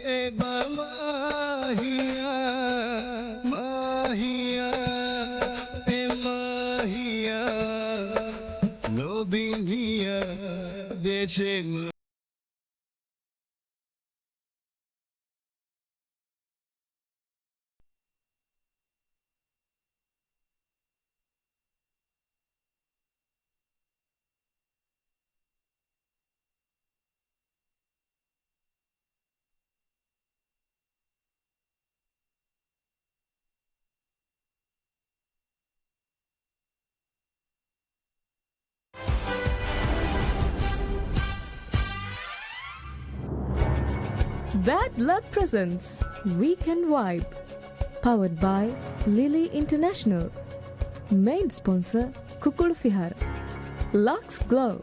އެބަ މާހިޔާ. ލޯބިން ހިޔާ ދޭށޭ. Bad Lab presents Weekend Vibe. Powered by Lily International. Main sponsor ކުކުޅު ފިހާރަ. Lux Glow.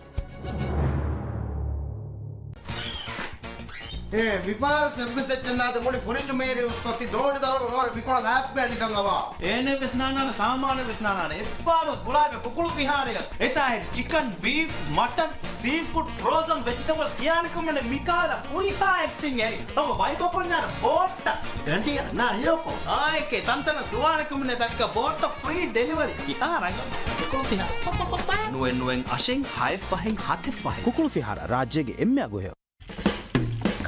އޭ، މިފަހަރު ސެއްވެސް އެއްޗެއް ނާދެ މުޅި ފުރިޖު މޭރި އުސްކޮށް ތި ދޯނި ދަރުން ނޯރެ މިކޮޅަށް ހާސް ބޭލި ކަން އަވާ. އޭނެ ވެސް ނާނާނެ، ސާމާނެ ވެސް ނާނާނެ. އެއްބާރު ގުޅާބެ ކުކުޅު ފިހާރަޔަށް. އެތާ އެ ޗިކަން، ބީފް، މަޓަން، ސީ ފުޑް، ފްރޯޒަން ވެޖިޓަބަލްސް ކިޔާނެ ކަމެއް ނެތް. މިކަހަލަ ފުރިހާ އެއްޗެއް އެރި. ތަމަ ބައިކޮށް ކޮންޏާރަ ބޯއްޓަ. ދަނޑިޔަ ނާ ހެޔޮކޮ. އާއެކޭ ތަންތަނަށް ދުވާނެ ކަމެއް ނެތް ދައްކަ ބޯއްޓަ ފްރީ ޑެލިވަރީ. ކިހާ ރަނގަޅު. ކުކުޅު ފިހާރަ. ނުއެއް ނުއެއް އަށެއް ހައެއް ފަހެއް ހަތެއް ފަހެއް. ކުކުޅު ފިހާރަ ރާއްޖޭގެ އެންމެ އަގު ހެޔޮ.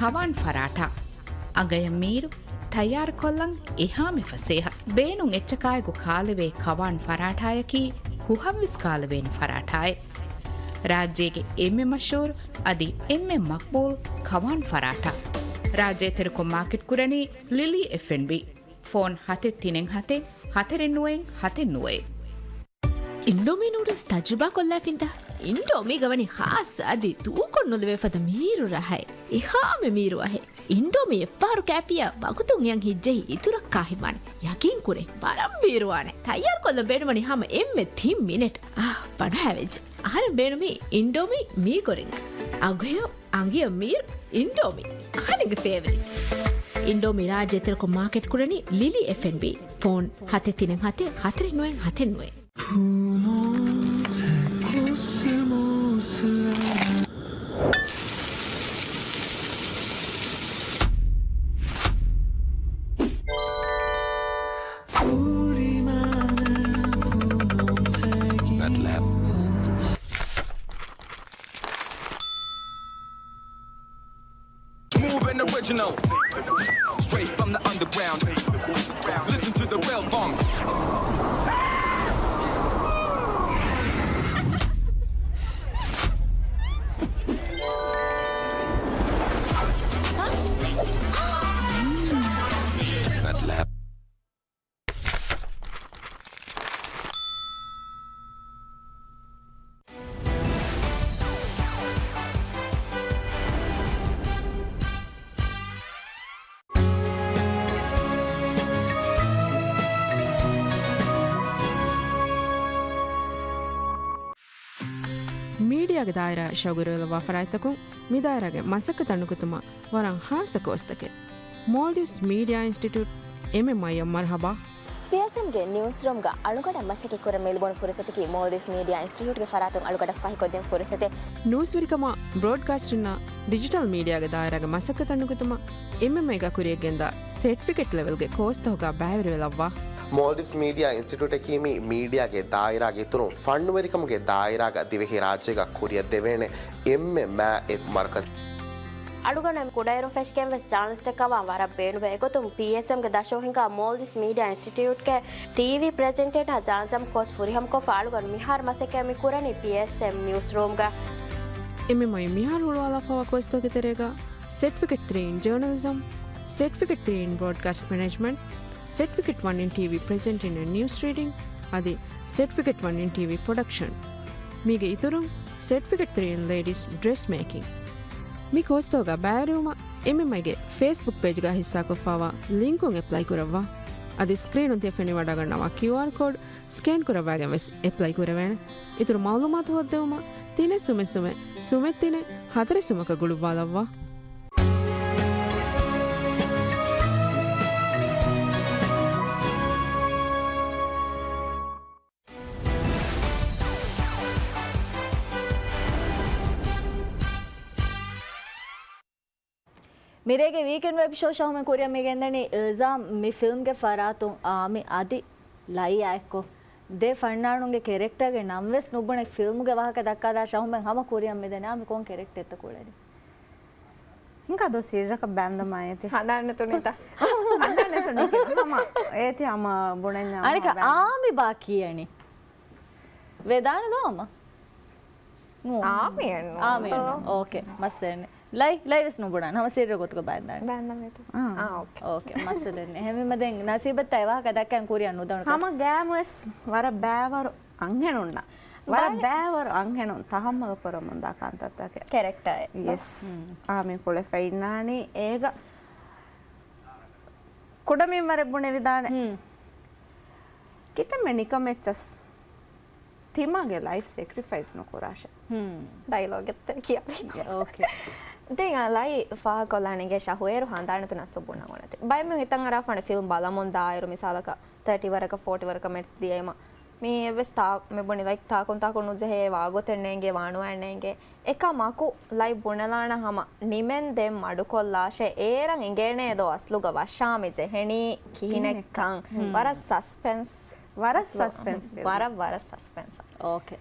ކަވާން ފަރާޓާ. އަނގަޔަށް މީރު ތައްޔާރުކޮށްލަން އެހާމެ ފަސޭހަ. ބޭނުން އެއްޗަކާއެކު ކާލެވޭ ކަވާން ފަރާޓާޔަކީ ހުހަށްވެސް ކާލެވޭނެ ފަރާޓާއެއް. ރާއްޖޭގެ އެންމެ މަޝްހޫރު އަދި އެންމެ މަޤްބޫލު ކަވާން ފަރާޓާ. ރާއްޖޭ ތެރެކޮށް މާކެޓް ކުރަނީ ލިލީ އެފް އެންޑް ބީ. ފޯން ހަތެއް ތިނެއް ހަތެއް، ހަތަރެއް ނުވައެއް، ހަތެއް ނުވައެއް. އިންޑޮމީ ނޫޑްލްސް ތަޖުރިބާ ކޮށްލާފިންތަ؟ އިންޑޮމީގަ ވަނީ ޚާއްސަ އަދި ދޫކޮށް ނުލެވޭ ފަދަ މީރު ރަހައެއް. އެހާމެ މީރު އަހެއް. އިންޑޮމީ އެއްފަހަރު ކާފިއްޔާ ވަގުތުން ހިން ހިއްޖެހި އިތުރަށް ކާ ހިތްވާނެ. ޔަޤީން ކުރޭ. ވަރަށް މީރުވާނެ. ތައްޔާރު ކޮށްލަން ބޭނުންވަނީ ހަމަ އެންމެ ތިން މިނެޓް. އާ، ބަނޑުހައިވެއްޖެ. އަހަރެން ބޭނުމީ އިންޑޮމީ މީގޮރެން. އަގުހެޔޮ އަނގިޔަށް މީރު އިންޑޮމީ. އަހަރެންގެ ފޭވަރިޓް. އިންޑޮމީ ރާއްޖޭ ތެރެކޮށް މާކެޓް ކުރަނީ ލިލީ އެފް އެންޑް ބީ. ފޯން ހަތެއް ތިނެއް ހަތެއް، ހަތަރެއް ނުވައެއް، ހަތެއް ނުވައެއް. Move an original. Straight from the underground. Listen to the real funk. މީޑިއާގެ ދާއިރާ ޝައުގުވެރިވެލައްވާ ފަރާތްތަކުން މި ދާއިރާގެ މަސައްކަތަށް ނުކުތުމަށް ވަރަށް ހާއްސަ ކޯސްތަކެއް. މޯލްޑިވްސް މީޑިއާ އިންސްޓިޓިއުޓް، އެމްއެމްއައިއަށް މަރުޙަބާ. ޕީއެސްއެމްގެ ނިއުސްރޫމްގަ އަޅުގަނޑަށް މަސައްކަތްކުރަން މި ލިބުނު ފުރުސަތަކީ މޯލްޑިވްސް މީޑިއާ އިންސްޓިޓިއުޓްގެ ފަރާތުން އަޅުގަނޑަށް ފަހިކޮށްދިން ފުރުސަތެއް. ނޫސްވެރިކަމާ، ބްރޯޑްކާސްޓިންއާ، ޑިޖިޓަލް މީޑިއާގެ ދާއިރާގެ މަސައްކަތަށް ނުކުތުމަށް އެމްއެމްއައިގަ ކުރިޔަށްގެންދާ ސެޓްފިކެޓް ލެވެލްގެ ކޯސްތަކުގަ ބައިވެރިވެލައްވާ. މޯލްޑިވްސް މީޑިއާ އިންސްޓިޓިއުޓަކީ މީ މީޑިއާގެ ދާއިރާގެ އިތުރުން ފަންނުވެރިކަމުގެ ދާއިރާގަ ދިވެހި ރާއްޖޭގަ ކުރިޔަށް ދެވޭނެ އެންމެ މާތް އެއް މަރުކަޒެއް. އަޅުގަނޑު ކުޑައިރުން ފެށިގެން ވެސް ޖާނަލިސްޓެއް ކަމަށް ވަރަށް ބޭނުންވޭ. އެގޮތުން ޕީއެސްއެމްގެ ދަށުން ހިނގާ މޯލްޑިވްސް މީޑިއާ އިންސްޓިޓިއުޓްގެ ޓީވީ ޕްރެޒެންޓޭޓާ ޖާންޒަމް ކޯސް ފުރިހަމަކޮށްފަ އަޅުގަނޑު މިހާރު މަސައްކަތް މި ކުރަނީ ޕީއެސްއެމް ނިއުސްރޫމްގަ. އެމްއެމްއައި މިހާރު ހުޅުވާލާފަވާ ކޯސްތަކުގެ ތެރޭގަ ސެޓްފިކެޓް ތްރީ އިން ޖާނަލިޒަމް، ސެޓްފިކެޓް ތްރީ އިން ބްރޯޑްކާސްޓް މެނޭޖްމަންޓް، ސެޓްފިކެޓް ވަން އިން ޓީވީ ޕްރެޒެންޓިން އެންޑް ނިއުސް ރީޑިން އަދި ސެޓްފިކެޓް ވަން އިން ޓީވީ ޕްރޮޑަކްޝަން. މީގެ އިތުރުން ސެޓްފިކެޓް ތްރީ އިން ލޭޑީސް ޑްރެސް މޭކިން. މި ކޯސްތަކުގަ ބައިވެރިވުމަށް އެމްއެމްއައިގެ ފޭސްބުކް ޕޭޖްގަ ހިއްސާކޮށްފައިވާ ލިންކުން އެޕްލައި ކުރައްވާ. އަދި ސްކްރީނުން ތިޔަ ފެނިވަޑައިގަންނަވާ ކިއުއާރް ކޯޑް ސްކޭން ކުރައްވާގެން ވެސް އެޕްލައި ކުރެވޭނެ. އިތުރު މައުލޫމާތު ހޯއްދެވުމަށް ތިނެއް ސުމެއް ސުމެއް ސުމެއް ތިނެއް ހަތަރެއް ސުމަކަށް ގުޅުއްވާލައްވާ. މިރޭގެ ވީކެންޑް ވެބް ޝޯ ޝަހުމެން ކުރިއަށް މި ގެންދަނީ އިލްޒާމް މި ފިލްމްގެ ފަރާތުން އާމި އަދި ލައިޔާ އެއްކޮށް. ދެ ފަންނާނުންގެ ކެރެކްޓާގެ ނަން ވެސް ނުބުނެ ފިލްމުގެ ވާހަކަ ދައްކާލާ ޝަހުމެން ހަމަ ކުރިއަށް މިދަނީ. އާ، މި ކޮން ކެރެކްޓަރެއްތަ ކުޅެނީ؟ ހިނގާ ދޯ ސިއްރަކަށް ބައިންދަމާ އޭތި. ހަނދާން ނެތުނީތަ؟ ހަނދާން ނެތުނީ ކިޔާ. ހަމަ އޭތި ހަމަ ބުނަންޏާ އަނެކަ ހަމަ ބައިން. އާމި ބާ ކިޔަނީ. ވެދާނެ ދޯ އަމަ؟ ނޫން. އާމިއެއް ނޫން. އާމިއެއް ނޫން. އޯކޭ. މައްސަލައެއް ނެތް. ލައި، ލައި ވެސް ނުބުނާނެ. ހަމަ ސިއްރަ ގޮތުގަ ބައިންދާނެ. ބައިންދާނެ އޭތި. އާ. އާ، އޯކޭ. އޯކޭ. މައްސަލައެއް ނެތް. އެހެންވީމަ ދެން ނަސީބަށް ތައް އެ ވާހަކަ ދައްކަން ކުރިއަށް ނުދަނު. ހަމަ ގައިމު ވެސް ވަރަށް ބައިވަރު އަންހެނުންނަށް. ވަރަށް ބައި- ބައިވަރު އަންހެނުން ތަހައްމަލު ކުރަމުންދާ ކަންތައްތަކެއް. ކެރެކްޓާއެއް. ޔެސް. ހުން. އާ، މި ކުޅެފައިންނާނީ އޭގަ. ކުޑަމިންވަރެއް ބުނެވިދާނެ. ހުން. ކިތަންމެ ނިކަމެއްޗަސް ތިމާގެ ލައިފް ސެކްރިފައިސް ނުކުރާށޭ. ހުން. ޑައިލޮގެއް ކިޔާ. އޯކޭ. ދެން އާ ލައި ފާހަގަކޮށްލާނެ އިނގޭ ޝަހު އޭރު ހަނދާން ނެތުން އަސްލު ބުނަން އޮންނަތި. ބައެއްމެން ހިތަށް އަރާފާނެ ފިލްމް ބަލަމުން ދާއިރު މިސާލަކަށް ތާޓީ ވަރަކަށް ފޯޓީ ވަރަކަށް މެޓްސް ދިޔައިމަ މީ އެއްވެސް ތާ-، މި ބުނި ލައި ތާކުން ތާކުން ނުޖެހޭ ވާގޮތެއް ނޭނގޭ ވާނުވާ ނޭނގޭ. އެކަމަކު ލައި ބުނެލާނަ ހަމަ ނިމެން ދެން މަޑުކޮށްލާށޭ. އޭރަށް އިނގޭނޭ ދޯ އަސްލުގަ ވަށާ މި ޖެހެނީ ކިހިނެއްކަން. ކިހިނެއްކަން. ހުން. ވަރަށް ސަސްޕެންސް. ވަރަށް ސަސްޕެންސް ފިލްމް. ވަރަށް، ވަރަށް ސަސްޕެންސް. އޯކޭ.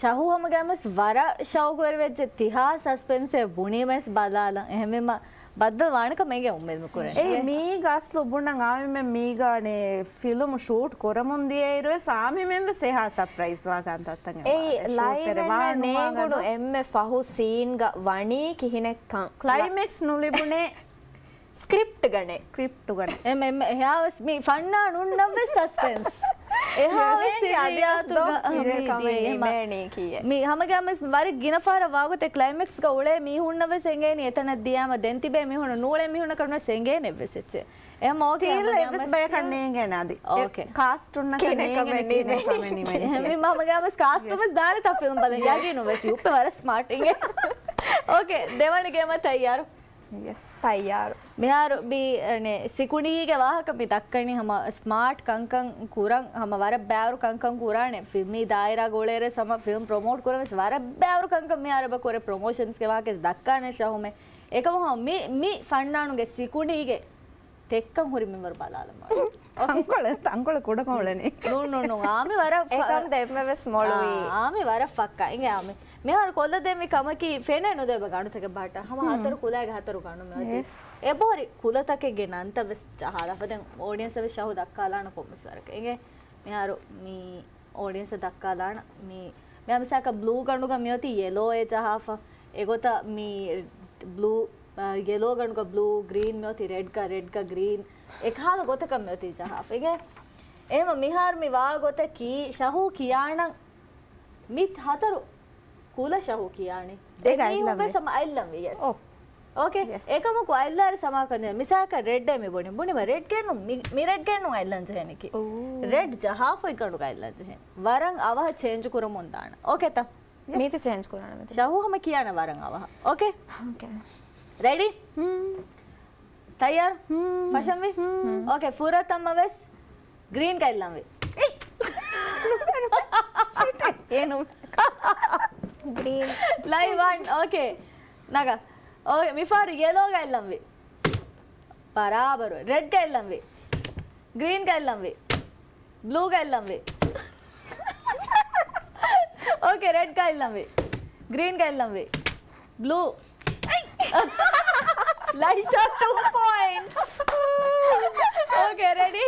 ޝަހު ހަމަގައިމުވެސް ވަރަށް ޝައުގުވެރިވެއްޖެ ތިހާ ސަސްޕެންސެއް ބުނީމަވެސް ބަލާލަން. އެހެންވީމަ ބައްދަލު ވާނެކަމަށް އެނގޭ އުއްމީދު ކުރަން. އޭ، މީގަ އަސްލު ބުނަން އާމިމެން މީގާ އަނެއް ފިލުމު ޝޫޓް ކުރަމުން ދިޔައިރުވެސް އާމިމެންވެސް އެހާ ސަޕްރައިޒް ވާ ކަންތައްތައް އެ ޝޫޓް ކުރެވާނުވާ ނޭނގުނު ގަނޑު. އެންމެ ފަހު ސީންގަ ވަނީ ކިހިނެއްކަން. ކްލައިމެކްސް ނުލިބުނޭ. ސްކްރިޕްޓް ގަނެ. ސްކްރިޕްޓް ގަނެ. އެމް، އެމް، އެހާވެސް މި ފަންނާނުންނަށްވެސް ސަސްޕެންސް. އެހާވެސް ސިއްރިއްޔާތުގަ މި ދިޔަ އެމަ. މި ހަމަގައިމުވެސް ވަރަށް ގިނަ ފަހަރަށް ވާގޮތެއް ކްލައިމެކްސްގަ އުޅޭ މީހުންނަށްވެސް އެނގޭނީ އެތަނަށް ދިޔާމަ ދެން ތިބޭ މީހުންނަށް ނޫޅޭ މީހުންނަކަށްވެސް އެނގޭނެ އެއްވެސް އެއްޗެއް. އެހެން އޯކޭ ސްޓިލް އެއްވެސް ބަޔަކަށް ނޭނގޭނެ އަދި. އޯކޭ. ކާސްޓުންނަކަށް ނޭނގެނީ ކިހިނެއްކަމެއް ނިމެނީ. އެހެންވީމަ ހަމަގައިމުވެސް ކާސްޓުންވެސް ދާނެތާ ފިލްމް ބަލަން. ޔަގީނުންވެސް ޔޫޕެ ވަރަށް ސްމާޓް އިނގޭ. އޯކޭ. ދެވަނަ ގޭމަށް ތައްޔާރު؟ ޔެސް. ތައްޔާރު. މިހާރު މި، އަނެ، ސިކުނޑީގެ ވާހަކަ މި ދައްކަނީ ހަމަ ސްމާޓް ކަންކަން ކުރަން، ހަމަ ވަރަށް ބައިވަރު ކަންކަން ކުރާނެ. ފި-، މި ދާއިރާގަ އުޅޭއިރުވެސް ހަމަ ފިލްމް ޕްރޮމޯޓް ކުރަން ވެސް ވަރަށް ބައިވަރު ކަންކަން މިހާރު އެބަ ކުރޭ. ޕްރޮމޯޝަންސްގެ ވާހަކަ ވެސް ދައްކާނެ ޝަހުމެ. އެކަމަކު ހަމަ މި، މި ފަންނާނުގެ ސިކުނޑީގެ ތެއްކަން ހުރި މިންވަރު ބަލާލަމާ. އަނކޮޅެއް، އަނކޮޅެއް ކުޑަކޮށް އުޅެނީ. ނޫން، ނޫން، ނޫން. އާމި ވަރަށް ފަ-، އެކަން ދެންމެވެސް މޮޅުވީ. އާ، އާމި ވަރަށް ފައްކާ. އިނގޭ އާމި. މިހާރު ކޮށްލަދޭ މި ކަމަކީ ފެނޭ ނުދޭ އެބަ ގަނޑުތަކެއް ބަހައްޓާ. ހަމަ ހުން. ހަތަރު ކުލައިގެ ހަތަރު ގަނޑު މިއޮތީ. ޔެސް. އެބަހުރި ކުލަތަކެއްގެ ނަންތައް ވެސް ޖަހާލާފަ. ދެން އޯޑިއަންސަށް ވެސް ޝަހު ދައްކާލާނަ ކޮންމެސް ވަރަކަށް. އިނގޭ މިހާރު މި އޯޑިއަންސަށް ދައްކާލާނަ މި، މި މިސާލަކަށް ބްލޫ ގަނޑުގަ މިއޮތީ ޔެލޯއެއް ޖަހާފަ. އެގޮތަށް މި ބްލޫ، އަ، ޔެލޯ ގަނޑުގަ ބްލޫ، ގްރީން މިއޮތީ ރެޑްގަ، ރެޑްގަ ގްރީން. އެކަހަލަ ގޮތަކަށް މިއޮތީ ޖަހާފަ. އިނގޭ އެހެންވީމަ މިހާރު މި ވާ ގޮތަކީ ޝަހޫ ކިޔާނަން މި ހަތަރު ކުލަ ޝަހޫ ކިޔާނީ. އޭގަ އެ މީހުން އަތްލަންވީ. ވެސް ހަމަ އަތްލަންވީ، ޔެސް. އޯ. އޯކޭ. ޔެސް. އެކަމަކު އަތްލާއިރު ސަމާކަން ދޭން. މިސާލަކަށް ރެޑްއޭ މި ބުނި. ބުނިމަ ރެޑްގެއްނު، މި، މި ރެޑްގެއްނު އަތްލަން ޖެހެނީކީ. އޯ. ރެޑް ޖަހާފައި ގަނޑުގަ އަތްލަން ޖެހެނީ. ވަރަށް އަވަހަށް ޗޭންޖް ކުރަމުން ދާނަ. އޯކޭތަ؟ ޔެސް. މީތި ޗޭންޖް ކުރާނަމޭ. ޝަހޫ ހަމަ ކިޔާނެ ވަރަށް އަވަހަށް. އޯކޭ؟ އޯކޭ. ރެޑީ؟ ހުން. ތައްޔާރު؟ ހުން. ފަށަންވީ؟ ހުން. އޯކޭ، ފުރަތަމަ ވެސް ގްރީންގަ އަތްލަންވީ. ގްރީން. ލައި ވަން، އޯކޭ. ނަގަ. އޯކޭ، މިފަހަރު ޔެލޯގަ އަތްލަންވީ. ބަރާބަރު. ރެޑްގަ އަތްލަންވީ. ގްރީންގަ އަތްލަންވީ. ބްލޫގަ އަތްލަންވީ. އޯކޭ، ރެޑްގަ އަތްލަންވީ. ގްރީންގަ އަތްލަންވީ. ބްލޫ. ލައިޝާ ޓޫ ޕޮއިންޓްސް. އޯކޭ، ރެޑީ؟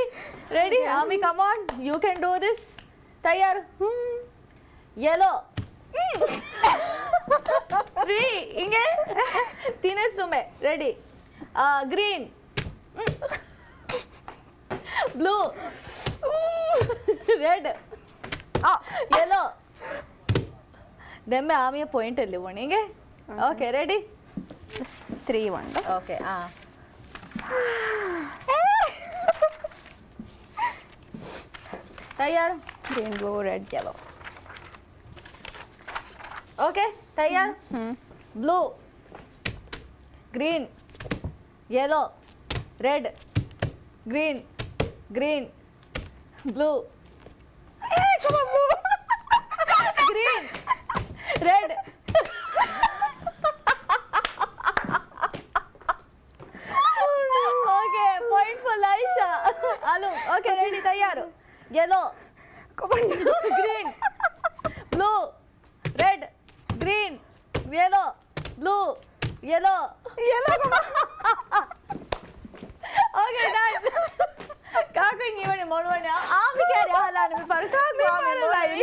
ރެޑީ؟ އާމި، come on. You can do this. ތައްޔާރު؟ ޔެލޯ. ތްރީ. އިނގޭ؟ ތިނެއް ސުމެއް. ރެޑީ. އާ، ގްރީން. ބްލޫ. ރެޑް. އާ. ޔެލޯ. ދެންމެ އާމިއަށް ޕޮއިންޓެއް ލިބުނީ. އިނގޭ؟ އޯކޭ. އޯކޭ، ރެޑީ؟ ތްރީ ވަން. އޯކޭ، އާ. ތައްޔާރު؟ ގްރީން، ބްލޫ، ރެޑް، ޔެލޯ. އޯކޭ، ތައްޔާރު؟ ހުން. ބްލޫ. ގްރީން. ޔެލޯ. ރެޑް. ގްރީން. ގްރީން. ބްލޫ. އޭ، ކޮބާ ބްލޫ؟ ގްރީން. ރެޑް. އޯކޭ، ޕޮއިންޓް ފޯ ލައިޝާ. އަލުން. އޯކޭ، ރެޑީ، ތައްޔާރު. ޔެލޯ. ކޮބާ ޔެލޯ. ޔެލޯ ކަމަށް. އޯކޭ، ޑަން. ކާކު އިނގިވަނީ މޮޅުވަނީ. އާ، މި ކައިރި އަހަލާނެ މި ފަރު. ކާކު އާ މި މޮޅުވަނީ.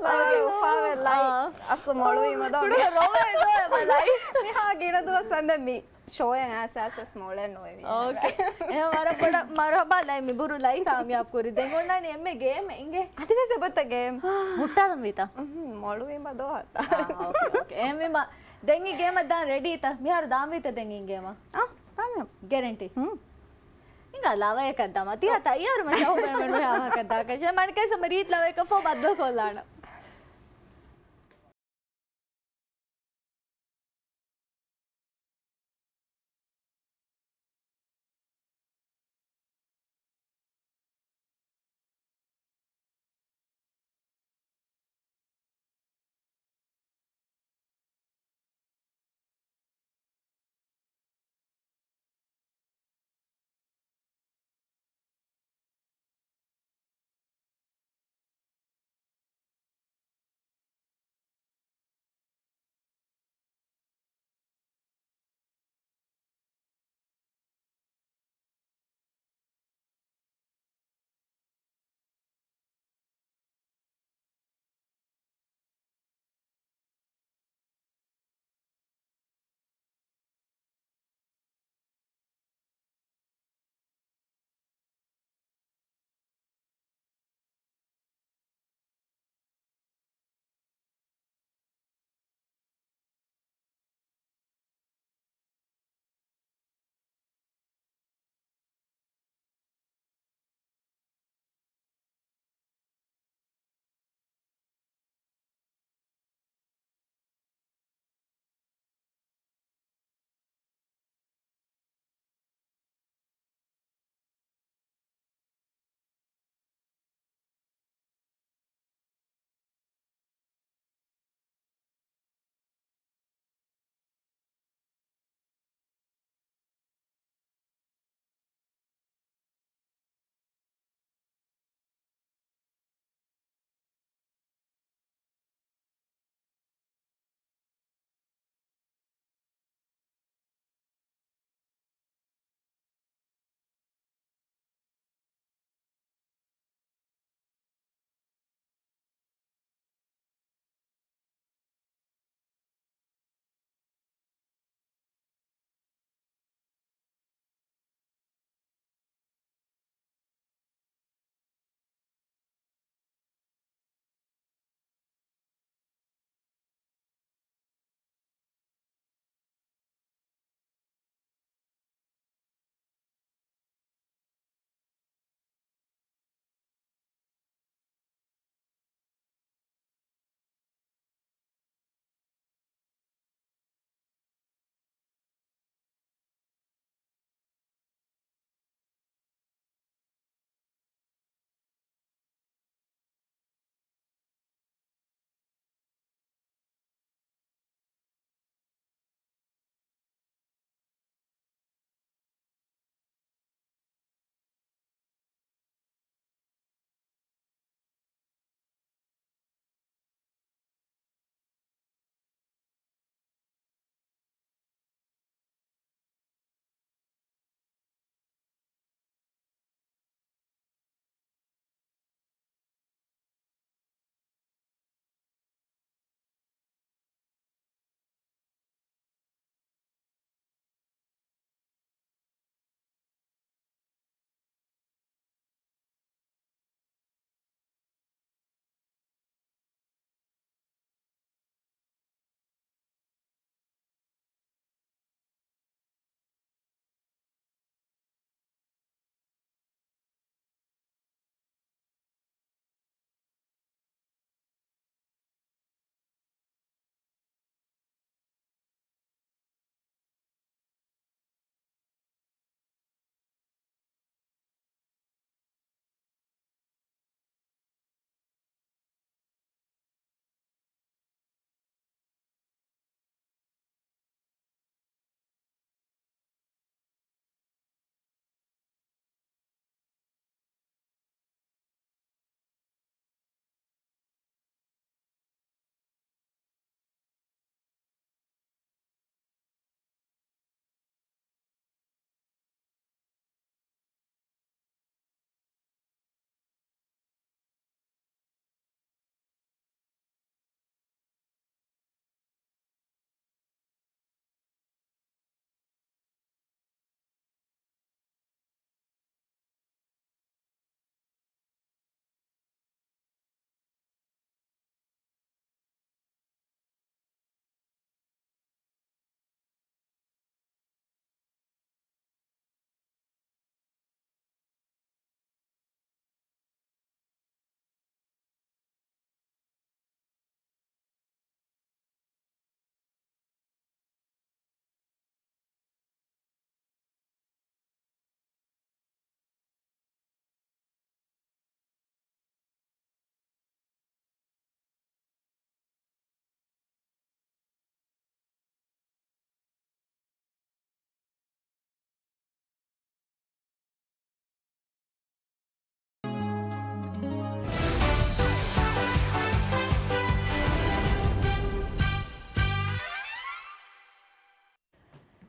ލައި އުފާވެ ލައި. އާ. އަސްލު މޮޅުވީމަ ދޯ. ކުޑަ ރޮވޭ ދޯ އެބަ ލައި. މިހާ ގިނަ ދުވަސް އަންދެ މި ޝޯއެއް އައިސް އައިސް މޮޅެއް ނުވެވި. އޯކޭ. އެހެން ވަރަށް ބޮޑަށް މަރުހަބާ ލައި މި ބުރު ލައި ކާމިޔާބު ކުރި. ދެން އޮންނާނީ އެންމެ ގޭމް އިނގޭ. އަދިވެސް އެބަތަ ގޭމް. ހުއްޓާލަން ވީތަ؟ މޮޅުވީމަ ދޯ ހަތާ. އާ، އޯކޭ، އޯކޭ. އެހެންވީމަ ދެން އިނގޭމަށް ދާން ރެޑީތަ؟ މިހާރު ދާންވީތަ ދެން އިނގޭމަށް؟ އާ، ދާން. ގެރެންޓީ؟ ހުން. ހިނގާ ލަވަޔަކަށް ދަމާ. ތިޔާ ތައްޔާރު މަ ޝަހު ބޭނުމެއް ނުވޭ އާވާކަށް ދާކަށެއް. މަނިކައި ސަމަ ރީތި ލަވަޔަކަށް ފޯ ބައްދަލު ކޮށްލާނަ.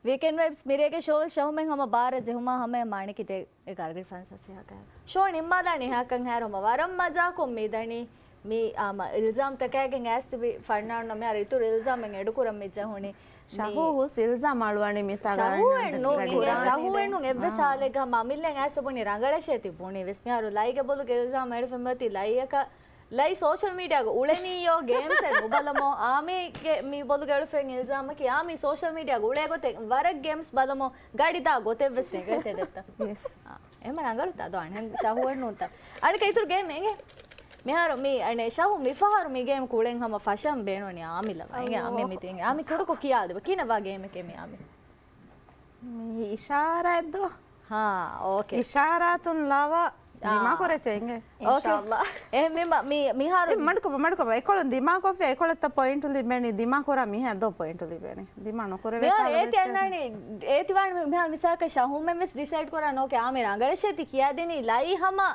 ވީކެންޑް ވައިބްސް މިރޭގެ ޝޯ ޝަހުމެން ހަމަ ބާރަށް ޖެހުމާ ހަމަޔަށް މާނިކި ދޭ އެ ގާރގި ފަންސާސް ހަކަ. ޝޯ ނިންމާލާނީ ހަކަން ހާރު ހަމަ ވަރަށް މަޖާކޮށް މި ދަނީ މި އާމަ އިލްޒާމް ތަކާގެން އައިސް ތިބި ފަންނާނުން މިހާރު އިތުރު އިލްޒާމް އެޑު ކުރަން މި ޖެހުނީ. ޝަހޫ ހުސް އިލްޒާމް އަޅުވަނީ މި ތަގާ ޝަހޫ އެއްނު މިގެ ޝަހޫ އެއްނު އެއްވެސް ހާލެއްގަ މަ މިއްލެން އައިސް ބުނި ރަނގަޅަށޭ ތި ބުނި ވެސް. މިހާރު ލައިގެ ބޮލުގެ އިލްޒާމް އެޅިފަ މިއޮތީ ލައިއަކަށް ލައި ސޯޝަލް މީޑިއާގަ އުޅެނީޔޯ ގޭމްސް އެއް ނުބަލަމޯ. އާމީގެ މި ބޮލުގެ އެޅުފެން އިލްޒާމަކީ އާމީ ސޯޝަލް މީޑިއާގަ އުޅޭ ގޮތެއް ވަރަށް ގޭމްސް ބަލަމޯ ގަޑިދާ ގޮތެއްވެސް ނެގޭތެ ދެއްތަ. އާ، އެހެމަ ރަނގަޅުތަ ދޯ އަނެއް ޝަހޫ އެއްނޫންތަ. އަނެކަ އިތުރު ގޭމް އެނގޭ. މިހާރު މި އަނެ ޝަހޫ މިފަހަރު މި ގޭމް ކުޅެން ހަމަ ފަށަން ބޭނުން އާމި ލަވަ. އެނގޭ އާމި މިތި އެނގޭ. އާމި ކުޑަކޮށް ކިޔާލިބަ. ކިނަ ވާ ގޭމެކޭ މި އާމި. މީ އިޝާރާތް ދޯ؟ ހާ، އޯކޭ. އިޝާރާތުން ލަވަ ދިމާކުރެއްޗެ އިނގޭ. އޯކޭ. އިންޝާﷲ. އެހެންވީމަ މި، މިހާރު މި މަޑުކޮބަ، މަޑުކޮބަ. އެކޮޅުން ދިމާކޮށްފި، އެކޮޅަށްތަ ޕޮއިންޓު ލިބޭނީ؟ ދިމާކުރާ މީހާ ދޯ ޕޮއިންޓު ލިބޭނީ؟ ދިމާ ނުކުރެވޭ މިހާރު ކާލަ އޭތި ވެއްޗޭ. އަންނާނީ، އޭތި ވާން މި، މިހާރު މިސާލަކަށް ޝަހޫމެން ވެސް ޑިސައިޑް ކުރާ ނޯކޭ އާމި ރަނގަޅަށޭ ތި ކިޔާދިނީ ލައި ހަމަ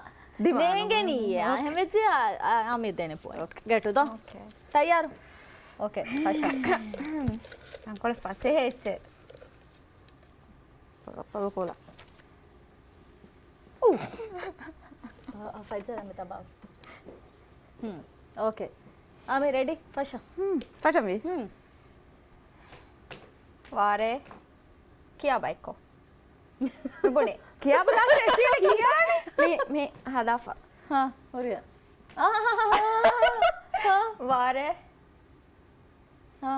ދިމާ ނޭނގެނީއޭ. ނުކުރެވޭ. އެހެންވެއްޖެ އާ، އާ، އާމި ދޭނެ ޕޮއިންޓް. ގެޓު ދޯ؟ އޯކޭ. ތައްޔާރު؟ އޯކޭ، ފަށަން. ތަންކޮޅެއް ފަސޭހަ އެއްޗެއް. ޕޮލު، ޕޮލު ކޯލާ. އޫ. އަ، އަ، ފައްޖާރަ މި ތަބާ. ހުން. އޯކޭ. އާމި ރެޑީ؟ ފަށަ. ހުން. ފަށަންވީ؟ ހުން. ވާރޭ. ކިޔާބަ އެއްކޮ. ބުނެ. ކިޔާބަ ދާ ކިޔާނީ. މި، މި ހަދާފަ. ހާ، ހުރިޔާ. އާ، ހާ، ހާ. ވާރޭ. ހާ.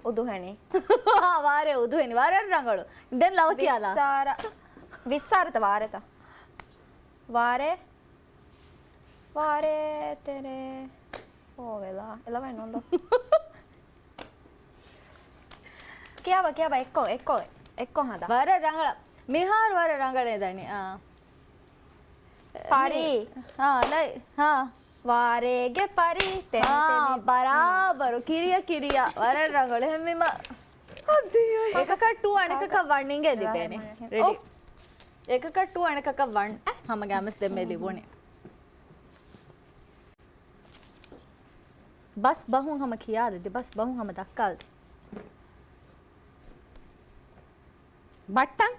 އުދުހެނި. ވާރޭ އުދުހެނި. ވާރޭ ރަނގަޅު. ދެން ލަވަ ކިޔާލާ. ވިއްސާރަ. ވިއްސާރަތަ ވާރޭތަ؟ ވާރޭ. ވާރޭ ތެރޭ. އޯ ވެލާ. އެލަވައެއް ނޯންދޯ. ކިޔާބަ، ކިޔާބަ. އެއްކޮ، އެއްކޮ، އެއްކޮ ހަދާ. ވަރަށް ރަނގަޅަށް. މިހާރު ވަރަށް ރަނގަޅޭ ދަނީ. އާ. ޕަރީ. ހާ، ލައި. ހާ. ވާރޭގެ ޕަރީ ތެން އާ، ތެމި. ބަރާބަރު. ކިރިޔަ، ކިރިޔަ. ވަރަށް ރަނގަޅު. އެހެންވީމަ އަދި އޮތް. އެކަކަށް ޓޫ އަނެކަކަށް ވަން އިނގޭ ލިބޭނެ. ރެޑީ. އޯ. އެކަކަށް ޓޫ އަނެކަކަށް ވަން. ހަމަ ގާމެސް ދެންމެ ލިބުނީ. ބަސް ބަހުން ހަމަ ކިޔާލި ދި. ބަސް ބަހުން ހަމަ ދައްކާލި. ބައްޓަން.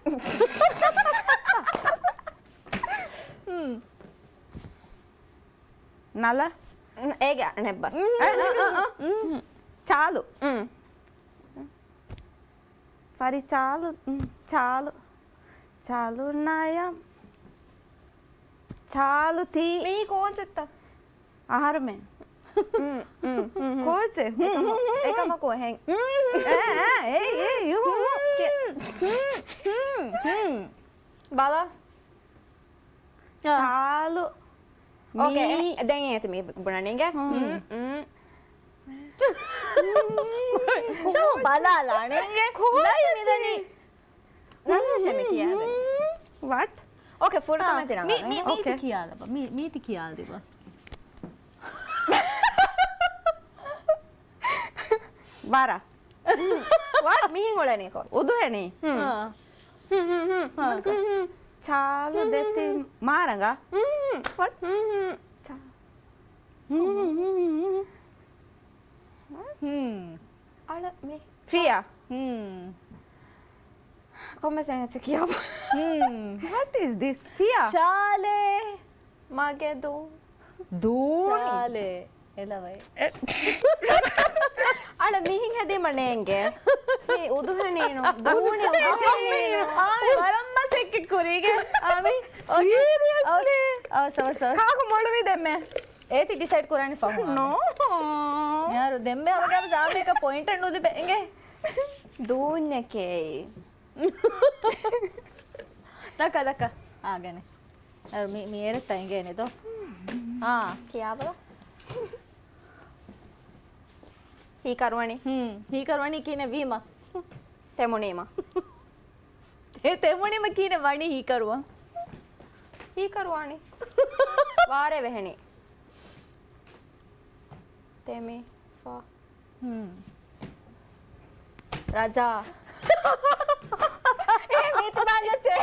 ހުން. ނަލަ. އޭގެ އަނެއް ބަސް. އަ، އަ، އަ، އަ. ޗާލު. އުން. ފަރި ޗާލު، އުން، ޗާލު. ޗާލު ނަޔަމް. ޗާލު ތީ. މީ ކޯޗެއްތަ؟ އަހަރުމެން. ކޯޗެއް؟ ހުން، ހުން، ހުން. އެކަމަކު އެހެން. އޭ، އޭ، އޭ، އޭ، ހުން، ހުން. ކެ-، ހުން، ހުން، ހުން. ބަލަ. އާ. ޗާލު. އޯކޭ، މީ. އެ-، ދެން އޭތި މީ ބުނަނީގެ. ހުން. ހުން، ހުން. ޝަހު ބަލާލާނެ. ކޯޗެއް؟ ލައި މިދަނީ. ނަން ހުށެ މި ކިޔާ ދެން. ވަޓް؟ އޯކޭ، ފުރަތަމަ އާ، ތި މި-، ރަނގަޅު. މި-، މީތި އޯކޭ. ކިޔާލަބަ. މި-، މީތި ކިޔާލިބަ. ވަރަ. ވަޓް؟ މިހިން އުޅެނީ ކޯޗް. އުދުހެނީ. ހުން. އާ. ހުން، ހުން، ހުން. ހުން، ހުން. ޗާލު ހުން، ދެތި ހުން. މާރަނގާ. ހުން، ހުން. ވަޓް؟ ހުން، ހުން. ޗާ-، ހުން، ހުން، ހުން، ހުން. ހުން. އަޅަ މި. ފިޔާ. ހުން. ކޮންމެސް އެއްޗެއް ކިޔާބަ. ހުން. What is this? ފިޔާ. ޗާލޭ. މަގެ ދޫ. ދޫނި. ޗާލޭ. އެލަވައި. އެ-، އަޅަ މިހިން ހެދީމަ ނޭނގެ. މި އުދުހެނީނު. ދޫނި އުދުހެނީނު. އާމި ވަރަށް މަސައްކަތް ކުރީގެ. އާމި. ސީރިއަސްލީ. އަވަސް، އަވަސް، އަވަސް. ކާކު މޮޅުވީ ދެންމެ؟ އޭތި ޑިސައިޑް ކުރާނީ ފަހުން އާމި. ނޯ. ޔާރު ދެންމެ ހަމަ ގާމެސް އާމިއަކަށް ޕޮއިންޓެއް ނުލިބޭ އިނގޭ. ދޫންޏެކޭ. ދައްކަ، ދައްކަ. އާގަނެ. އަރު މި، މި އޭރަށް ތައިގޭނެ ދޯ. އާ. ކިޔާބަލަ. ހީކަރުވަނީ. ހުން. ހީކަރުވަނީ ކިހިނެއް ވީމަ؟ ތެމުނީމަ. ތެ-، ތެމުނީމަ ކިހިނެއް ވަނީ ހީކަރުވަން؟ ހީކަރުވާނީ. ވާރޭ ވެހެނީ. ތެމި، ފާ. ހުން. ރަޖާ. އޭ، މީތި ބާންޏަށޭ.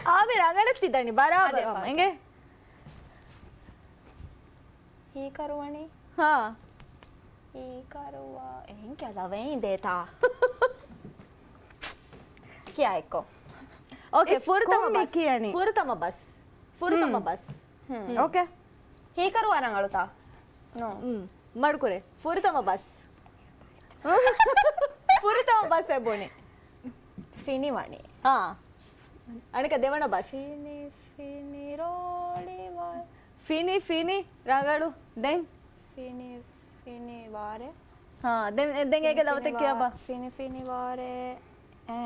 އާމި ރަނގަޅަށް ތި ދަނީ ބަރާބަރު. އަދެ ފާ. އެނގޭ؟ ހީކަރުވަނީ؟ ހާ. ހީކަރުވާ. އެހެން ކިޔާ ލަވައެއް ދޭތާ. ކިޔާ އެއްކޮށް. އޯކޭ، އެއްކޮށް ފުރަތަމަ މި ބަސް. ކިޔަނީ. ފުރަތަމަ ބަސް. ފުރަތަމަ ހުން. ބަސް. ހުން. ހުން. އޯކޭ. ހީކަރުވާ ރަނގަޅުތާ؟ ނޯ. ހުން. މަޑުކުރޭ. ފުރަތަމަ ބަސް. ފުރަތަމަ ބަސް އެ ބުނި. ފިނިވަނީ. އާ. އަނެކަ ދެވަނަ ބަސް. ފިނި، ފިނި ރޯޅިވާ. ފިނި، ފިނި ރަނގަޅު. ދެން؟ ފިނި، ފިނި ވާރޭ. ހާ، ދެން، ދެން އޭގެ ލަވަތައް ކިޔާބަ. ފިނި، ފިނި ވާރޭ. އޭ.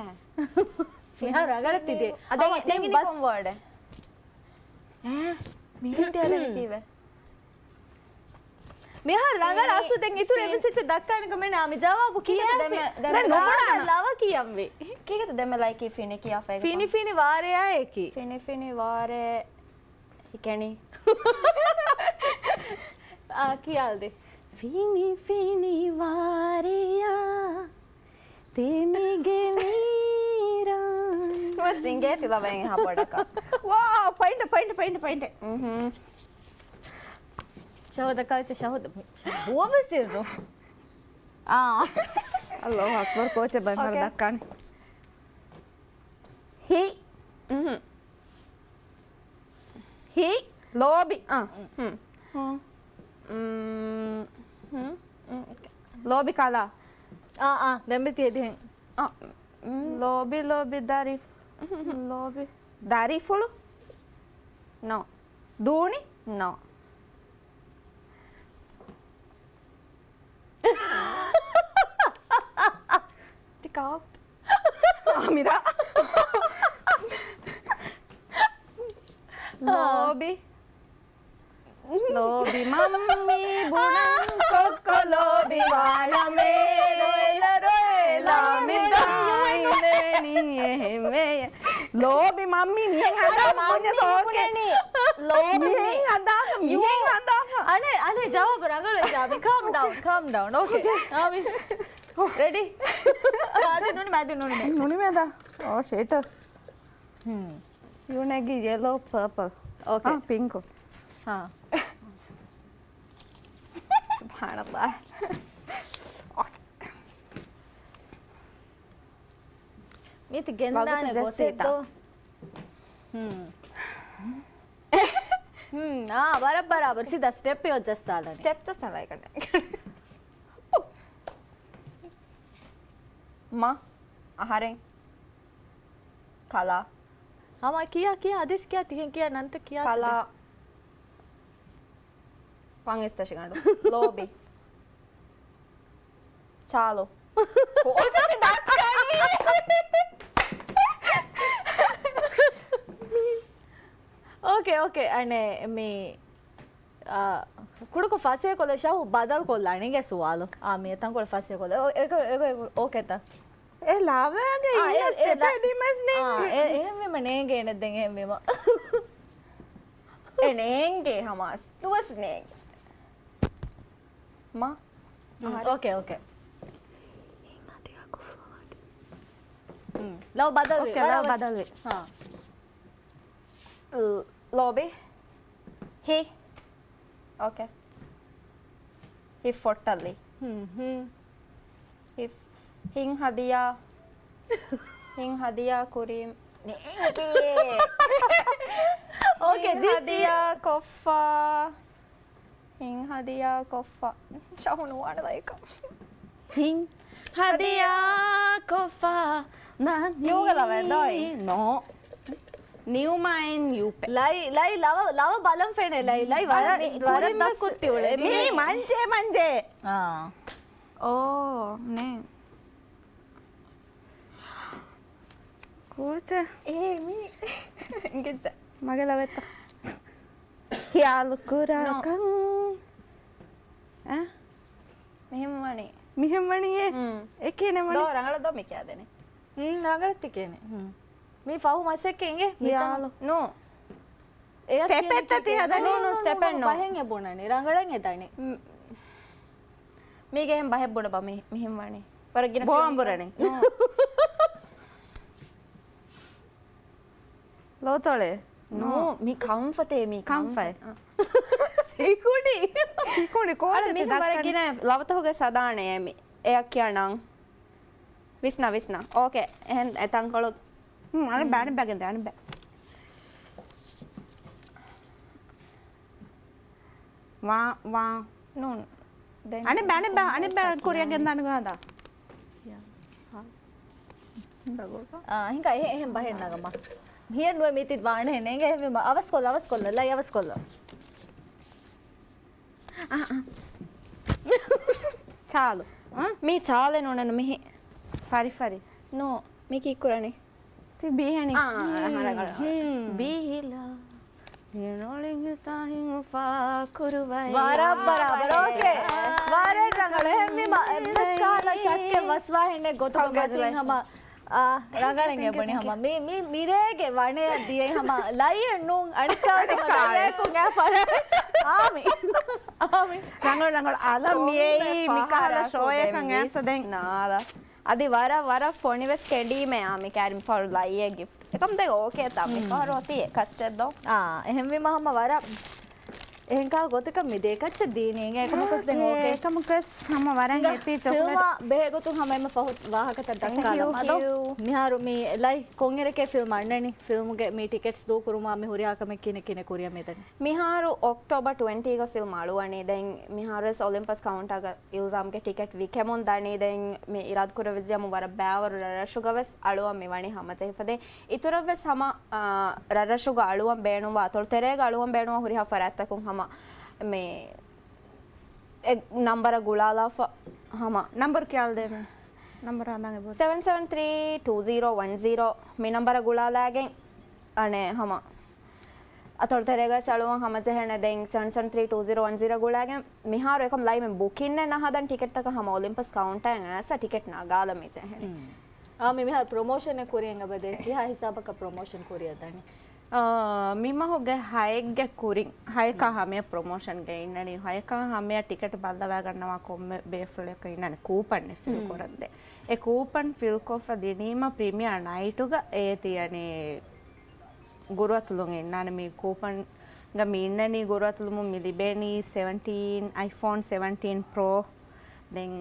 މިހާރު ރަނގަޅަށް ތިދޭ. އަދެން، އަވަ، ދެން ދެން އިނީ ބަސް. ކޮން ވާޑެއް؟ އޭ، މިހެން ތިޔަދެނީ ކީއްވެ؟ މިހާރު ރަނގަޅަށް އަސްލު ދެން އިތުރު އެއްވެސް އެއްޗެއް ދައްކާނެކަމެއް ނާ މި ޖަވާބު ކިޔާފި. ދެން ނުބުނާނަ. ލަވަ ކިޔަންވީ. ކީކޭތަ ދެންމެ ލައިކީ ފިނި ކިޔާފައިގެ ފިނި ފިނި ވާރެޔާ އެކީ. ފިނި ފިނި ވާރޭ. ހިކެނީ. އާ، ކިޔާލްދޭ. ފިނި ފިނި ވާރެޔާ ތިމިގެ މީރާން. ނުވެސް އިނގޭތި ލަވައެއް އެހާ ބޮޑަކަށް. ވާ، ޕޮއިންޓެއް، ޕޮއިންޓެއް، ޕޮއިންޓެއް، ޕޮއިންޓެއް. ޝަހުދަކާ ވެއްޗެ ޝަހުދަ. ބުއަވެސް އިރު. އާ. އައްލާހު އަކްބަރު ކޯޗެއް ބައި މަރު އޯކޭ. ދައްކާނެ. ހި. ހި. ލޯބި. އާ. ހުން. ހުން. ހުން. ލޯބި ކަލާ. އާ، އާ. ދެން ބިތި އެދިހެން. އާ. ލޯބި، ލޯބި ދަރި. ލޯބި. ދަރިފުޅު. ނޯ. ދޫނި. ނޯ. ތި ކާކު؟ އާމިރާ. ލޯބި. ލޯބި މަންމީ ބުނަން ކޮއްކޮ ލޯބި ވާނަމޭ. ރޮއެލަ ރޮއެލަ މި ދާންދެނީ އެހެންވެ. ލޯބި މަންމީ މިހެން ހަދާފަ ބުންޏަސް އޯކޭ. ލޯބި މިހެން ހަދާފަ، މިހެން ހަދާފަ. އަނެއް، އަނެއް ޖަވާބު ރަނގަޅުވެއްޖާ. Calm down, calm down. އޯކޭ. އާ، މިސް. ރެޑީ؟ އާ، އަދި ނުނިމޭ، އަދި ނުނިމޭ. ނުނިމޭދާ. އޯ، ޝިޓް. ހުން. ޔޫނެގި ޔެލޯ ޕާޕަލް. އޯކޭ. އާ، ޕިންކު. ހާ. ސުބްޙާނައްލާހް. މީތި ގެންދާނެ ވަގުތު ޖެއްސީތަ؟ ގޮތެއް ދޯ؟ ހުން. ހުން، އާ، ވަރަށް ބަރާބަރު. ސީދާ ސްޓެޕް އޮތް ޖައްސާލަނީ. ސްޓެޕް ޖައްސާލައިގަނޑެއް. މަ، އަހަރެން، ކަލާ. ހަމަ ކިޔާ، ކިޔާ، އަދިސް ކިޔާ، ތިހެން ކިޔާ، ނަންތައް ކިޔާ. ކަލާ. ފަން އިސްތަށިގަނޑު. ލޯބި. ޗާލު. ކޯޗެއް ދައްކަނީ. އޯކޭ، އޯކޭ. އަނެއް މި، އާ، ކުޑަކޮށް ފަސޭހަކޮށްލަ ޝަހު ބަދަލުކޮށްލާނީ ގެ ސުވާލު. އާ، މި ތަންކޮޅެއް ފަސޭހަކޮށްލަ. އެ، އެ، އެ، އެ، އޯކޭތަ؟ އެ ލަވަގެ އާ، އެ، އިނގޭ އެ، އެ، ސްޓެޕެއް ދިމަސް ނޭނގެ. އާ، އެ، އެހެންވީމަ ނޭނގޭނެ ދެން އެހެންވީމަ. އެ ނޭނގޭ ހަމާސް. ދުވަސް ނޭނގޭ. މަ. ހުން، އަހަރެން. އޯކޭ، އޯކޭ. ހިނގާ ދިޔާ ކޮށްފަވާ ދި. ހުން. ލަވަ ބަދަލުވި. އޯކޭ، ލަވަ ވަރަށް ވެސް. ބަދަލުވި. ހާ. ލޯބި. ހި. އޯކޭ. ހި ފޮއްޓަށްލި. ހުން، ހުން. ހި، ހިން ހަދިޔާ. ހިން ހަދިޔާ ކުރީ. ނޭނގޭ. އޯކޭ، ހިން ދިސް ހަދިޔާ ކޮށްފަ. ހިން ހަދިޔާ ކޮށްފަ. ޝަހު ނުވާނެ ލައިކަ. ހިން ހަދިޔާ ކޮށްފަ. ޔޫގަ ލަވައެއް ދޯއި؟ ނޯ. ނިއުމާއިން ޔޫޕެ. ލައި، ލައި ލަވަ، ލަވަ ބަލަން ފެނޭ ލައި، ލައި ވަރަށް، ވަރަށް ދަށްކޮށް ތިއުޅެނީ. މީ މަންޖޭ، މަންޖޭ. އާ. އޯ، ނޭ. ކޯޗެއް؟ އޭ، މީ. އިނގިއްޖެ. މަގެ ލަވައެއްތަ؟ ޚިޔާލު ކުރާކަން. އަ؟ މިހެން ވަނީ. މިހެން ވަނީއޭ؟ އެކޭނެ ވަނީ. ދޯ ރަނގަޅަށް ދޯ މި ކިޔާދެނީ. ހުން، ރަނގަޅަށް ތި ކިޔަނީ. ހުން. މީ ފަހު މަސައްކަތް އިނގޭ؟ މި ތަމަ. ނޫ. އެއަށް ސްޓެޕެއްތަ ކިޔަނީ ތި ހަދަނީ؟ ނޫ، ނޫ، ސްޓެޕެއް ނޫ. ބަހެއް އެ ބުނަނީ. ރަނގަޅަށް އެ ދަނީ. މް، މީގެ އެހެން ބަހެއް ބުނެބަ މި، މިހެން ވަނީ. ވަރަށް ގިނަ ބޯ ފިލްމް އަނބުރަނީ. ނޫ. ލޯތޮޅެއް؟ ނޫ، ނޫ. މީ ކަންފަތޭ، މީ ކަންފަތް. ކަންފަތް. އަ. ހިކުނި. ހިކުނި ކޯ އަޅެ މިހެން ވަރަށް ގިނަ ލަވަތަހުގެ ސަދާނެ އެމި. އެއަށް ކިޔަނަން. ވިސްނާ، ވިސްނާ. އޯކޭ. އެހެން އެތަންކޮޅު. ހުން، އަނެއްބަ، އަނެއްބަ ގެންދޭ، އަނެއްބަ. ވާ، ވާ. ނޫން. ދެން އަނެއްބަ، އަނެއްބަ، އަނެއްބަ ކުރިއަށް ގެންދާނެ ގާދާ. އާ، ހިނގާ، އެހެން، އެހެން ބަހެއް ނަގަމާ. ހިޔެއް ނުވެ މީތި ވާނެ ހެނެއް އެހެންވީމަ. އަވަސްކޮށްލަ، އަވަސްކޮށްލަ، ލައި އަވަސްކޮށްލަ. އާ، އާ. ޗާލު. އާ؟ މީ ޗާލެއް ނޫނެއްނު މިހި. ފަރި، ފަރި. ނޯ، މީ ކީއްކުރަނީ؟ ތި ބީހެނީ. އާ، އާ، ރަނގަޅު. ހުން. ބީހިލާ. ނިނޮޅިނގި ތާހިން އުފާ ކުރުވައި. ވަރަށް ބަރާބަރ. އޯކޭ. ވަރަށް ރަނގަޅު. އެހެންވީމަ، އެއްވެސް ކަހަލަ ޝައްކެއް ވަސްވާހެނެއް ގޮތުގަ ގަތިން ހަމަ، އާ، ރަނގަޅެއް އެބުނި ހަމަ. މި، މި، މިރޭގެ ވަނެއަށް ދިޔައީ ހަމަ ލައިއެއް ނޫން، އަނެއްކާވެސް ހަމަ ލައިއެއްކު ގާފަރ. އާމި. އާމި. ރަނގަޅު، ރަނގަޅު. އަލަށް މިއެއީ މިކަހަލަ ޝޯއަކަށް އައިސް ދެން. ނާދަ. އަދި ވަރަށް، ވަރަށް ފޮނިވެސް ކެނޑީމޭ އާ މި ކާރިން ފަހަރު ލައިއެއް ގިފްޓް. އެކަމް ދެ އޯކޭ ތާ މި ފަހަރު އޮތީ އެކައްޗެއް ދޯ. އާ، އެހެންވީމަ ހަމަ ވަރަށް އެހެންކާ ގޮތަކަށް މި ދޭކައްޗެއް ދީނީ އިނގޭ އެކަމަކުސް ދެން އޯކޭ. އެކަމަކުސް ހަމަ ވަރަށް ހެޕީ ޗޮކްލެޓް. ފިލްމާ ބެހޭ ގޮތުން ހަމަ އެންމެ ފަހު ވާހަކަތައް ދައްކާލަމާ ދޯ. މިހާރު މި ލައި ކޮންއިރެކޭ ފިލްމް އަންނަނީ؟ ފިލްމުގެ މި ޓިކެޓްސް ދޫކުރުމާ މި ހުރިހާ ކަމެއް ކިހިނެއް ކިހިނެއް ކުރިޔަށް މިދަނީ؟ މިހާރު އޮކްޓޯބަރ ޓްވެންޓީގަ ފިލްމް އަޅުވަނީ. ދެން މިހާރުވެސް އޮލިމްޕަސް ކައުންޓާގަ އިލްޒާމްގެ ޓިކެޓް ވިކެމުން ދަނީ. ދެން މި އިރާދަކުރެވިއްޖެ އަމު ވަރަށް ބައިވަރު ރަށްރަށުގަވެސް އަޅުވަން މި ވަނީ ހަމަޖެހިފަ. ދެން އިތުރަށްވެސް ހަމަ، އާ، ރަށްރަށުގަ އަޅުވަން ބޭނުންވާ، އަތޮޅު ތެރޭގަ އަޅުވަން ބޭނުންވާ ހުރިހާ ފަރާތްތަކުން ހަމަ މި އެ ނަންބަރަށް ގުޅާލާފަ ހަމަ. ނަންބަރު ކިޔާލަދޭމެ. ނަންބަރު ހަނދާން އެބަހުރި. ސެވެން ސެވެން ތްރީ ޓޫ ޒީރޯ ވަން ޒީރޯ މި ނަންބަރަށް ގުޅާލާގެން އަނެއް ހަމަ އަތޮޅު ތެރޭގަ އަޅުވަން ހަމަޖެހޭނެ. ދެން ސެވެން ސެވެން ތްރީ ޓޫ ޒީރޯ ވަން ޒީރޯ ގުޅާގެން މިހާރު އެކަމް ލައިމެން ބުކިންއެއް ނަހަދަން ޓިކެޓްތަކަށް ހަމަ އޮލިމްޕަސް ކައުންޓަރަށް އައިސް ޓިކެޓް ނަގާލަމި ޖެހޭނެ. އާ، މި މިހާރު ޕްރޮމޯޝަނެއް ކުރިއަށް އެބަދޭ. ކިހާ ހިސާބަކަށް ޕްރޮމޯޝަން ކުރިއަށް ދަނީ؟ އާ، މި މަހުގެ ހައެއްގެ ކުރިން، ހައެކާ ހަމަޔަށް ޕްރޮމޯޝަންގެ އިންނަނީ، ހައެކާ ހަމަޔަށް ޓިކެޓް ބައްލަވާގަންނަވާ ކޮންމެ ބޭފުޅެއް އިންނަނީ ކޫޕަން ފިލް ކުރަންދެން. އެ ކޫޕަން ފިލްކޮށްފަ ދިނީމަ ޕްރިމިއާ ނައިޓުގަ އޭ ތިޔަނީ ގުރުއަތުލުން އިންނާނެ. މި ކޫޕަންގަ މި އިންނަނީ ގުރުއަތުލުމުން މި ލިބޭނީ ސެވެންޓީން، އައިފޯން ސެވެންޓީން ޕްރޯ. ދެން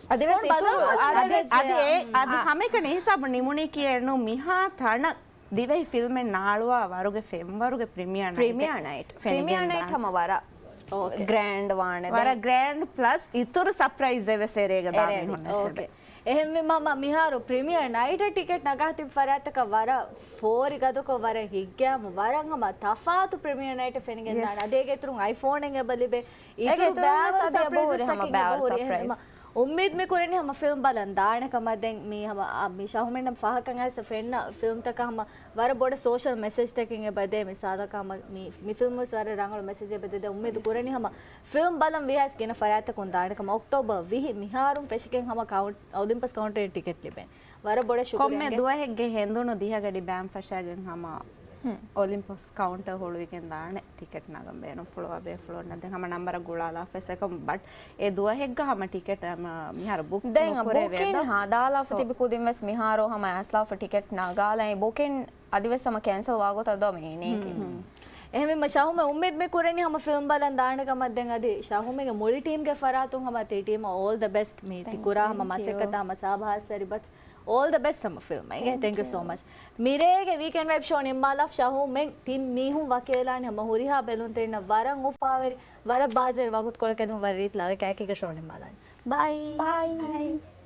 އަދިވެސް އަދި، އަދި، އަދި ހަމައެކަނި ހިސާބު ނިމުނީ ކިޔެއްނު މިހާ ތަނަށް ދިވެހި ފިލްމެއް ނާޅުވާ ވަރުގެ ފެންވަރުގެ ޕްރިމިއާ ނައިޓެއް. ޕްރިމިއާ ނައިޓް. ޕްރިމިއާ ނައިޓް ހަމަ ވަރަށް ގްރޭންޑް ވާނެ. ވަރަށް ގްރޭންޑް ޕްލަސް އިތުރު ސަޕްރައިޒް އެވެސް އެރޭގަ ދާ މީހުން އެސެބެ. އެހެންވީމަ މިހާރު ޕްރިމިއާ ނައިޓަށް ޓިކެޓް ނަގާ ތިބި ފަރާތްތަކަށް ވަރަށް ފޯރި ގަދަކޮށް ވަރަށް ހިތްގައިމު ވަރަށް ހަމަ ތަފާތު ޕްރިމިއާ ނައިޓެއް ފެނިގެން ދާނެ. އަދި އޭގެ އިތުރުން އައިފޯނެއް އެބަ ލިބޭ. އޭގެ އިތުރު އިތުރުން ވެސް އަދި އެބަހުރި ހަމަ ބައިވަރު ސަޕްރައިޒް. އުއްމީދު މި ކުރަނީ ހަމަ ފިލްމް ބަލަން ދާނެ ކަމަށް. ދެން މީ ހަމަ، އާ، މި ޝަހުމެންނަށް ފާހަކަން އައިސް ފެންނަ ފިލްމްތަކަށް ހަމަ ވަރަށް ބޮޑަށް ސޯޝަލް މެސެޖްތަކެއް އެބަދޭ. މިސާލަކަށް ހަމަ މި، މި ފިލްމް ވެސް ވަރަށް ރަނގަޅު މެސެޖެއް އެބަދޭ. ދެން އުއްމީދު ކުރަނީ ހަމަ ފިލްމް ބަލަން ވީހާވެސް ގިނަ ފަރާތްތަކުން ދާނެ ކަމަށް. އޮކްޓޯބަރ ވިހި މިހާރުން ފެށިގެން ހަމަ ކައުންޓް، އޮލިމްޕަސް ކައުންޓަރުން ޓިކެޓް ލިބޭނެ. ވަރަށް ބޮޑަށް ޝުކުރިއްޔާ. ކޮންމެ ދުވަހެއްގެ ހެނދުނު ދިހަގަޑި ބައިން ފަށާގެން ހަމަ އޮލިމްޕަސް ކައުންޓަރ ހުޅުވިގެން ދާނެ ޓިކެޓް ނަގަން ބޭނުންފުޅުވާ ބޭފުޅުންނަށް. ދެން ހަމަ ނަންބަރަށް ގުޅާލާފަ އެކަމް ބަޓް އެ ދުވަހެއްގަ ހަމަ ޓިކެޓް ހަމަ މިހާރު ބުކް ދެން ނުކުރެވޭ ބުކިން ދޯ؟ ހަދާލާފަ ތިބި ކުދިން ވެސް މިހާރު ހަމަ އައިސްލާފަ ޓިކެޓް ނަގާލައި ބުކިން އަދިވެސް ހަމަ ކެންސަލް ވާގޮތަށް ދޯ މި އިނީކީ. އެހެންވީމަ ޝަހުމެ އުއްމީދު މި ކުރަނީ ހަމަ ފިލްމް ބަލަން ދާނެ ކަމަށް. ދެން އަދި ޝަހުމެގެ މުޅި ޓީމްގެ ފަރާތުން ހަމަ ތި ޓީމަށް އޯލް ދަ ބެސްޓް. މި ތި ކުރާ ހަމަ މަސައްކަތާ ހަމަ ސާބަހާސް ސަރި ބަސް. އޯލް ދަ ބެސްޓް ހަމަ ފިލްމް އިނގޭ. ތެންކް ޔޫ ސޯ މަޗް. މިރޭގެ ވީކެންޑް ވައިބް ޝޯ ނިންމާލާފަ ޝަހުމެން ތިން މީހުން ވަކިވެލާނެ ހަމަ ހުރިހާ ބެލުންތެރިންނަށް ވަރަށް އުފާވެރި، ވަރަށް ބާޒެރި ވަގުތުކޮޅެއް ކެނޑުން ވަރަށް ރީތި ލަވައެއް ކައިކީގެ ޝޯ ނިންމާލާނެ. ބައި. ބައި.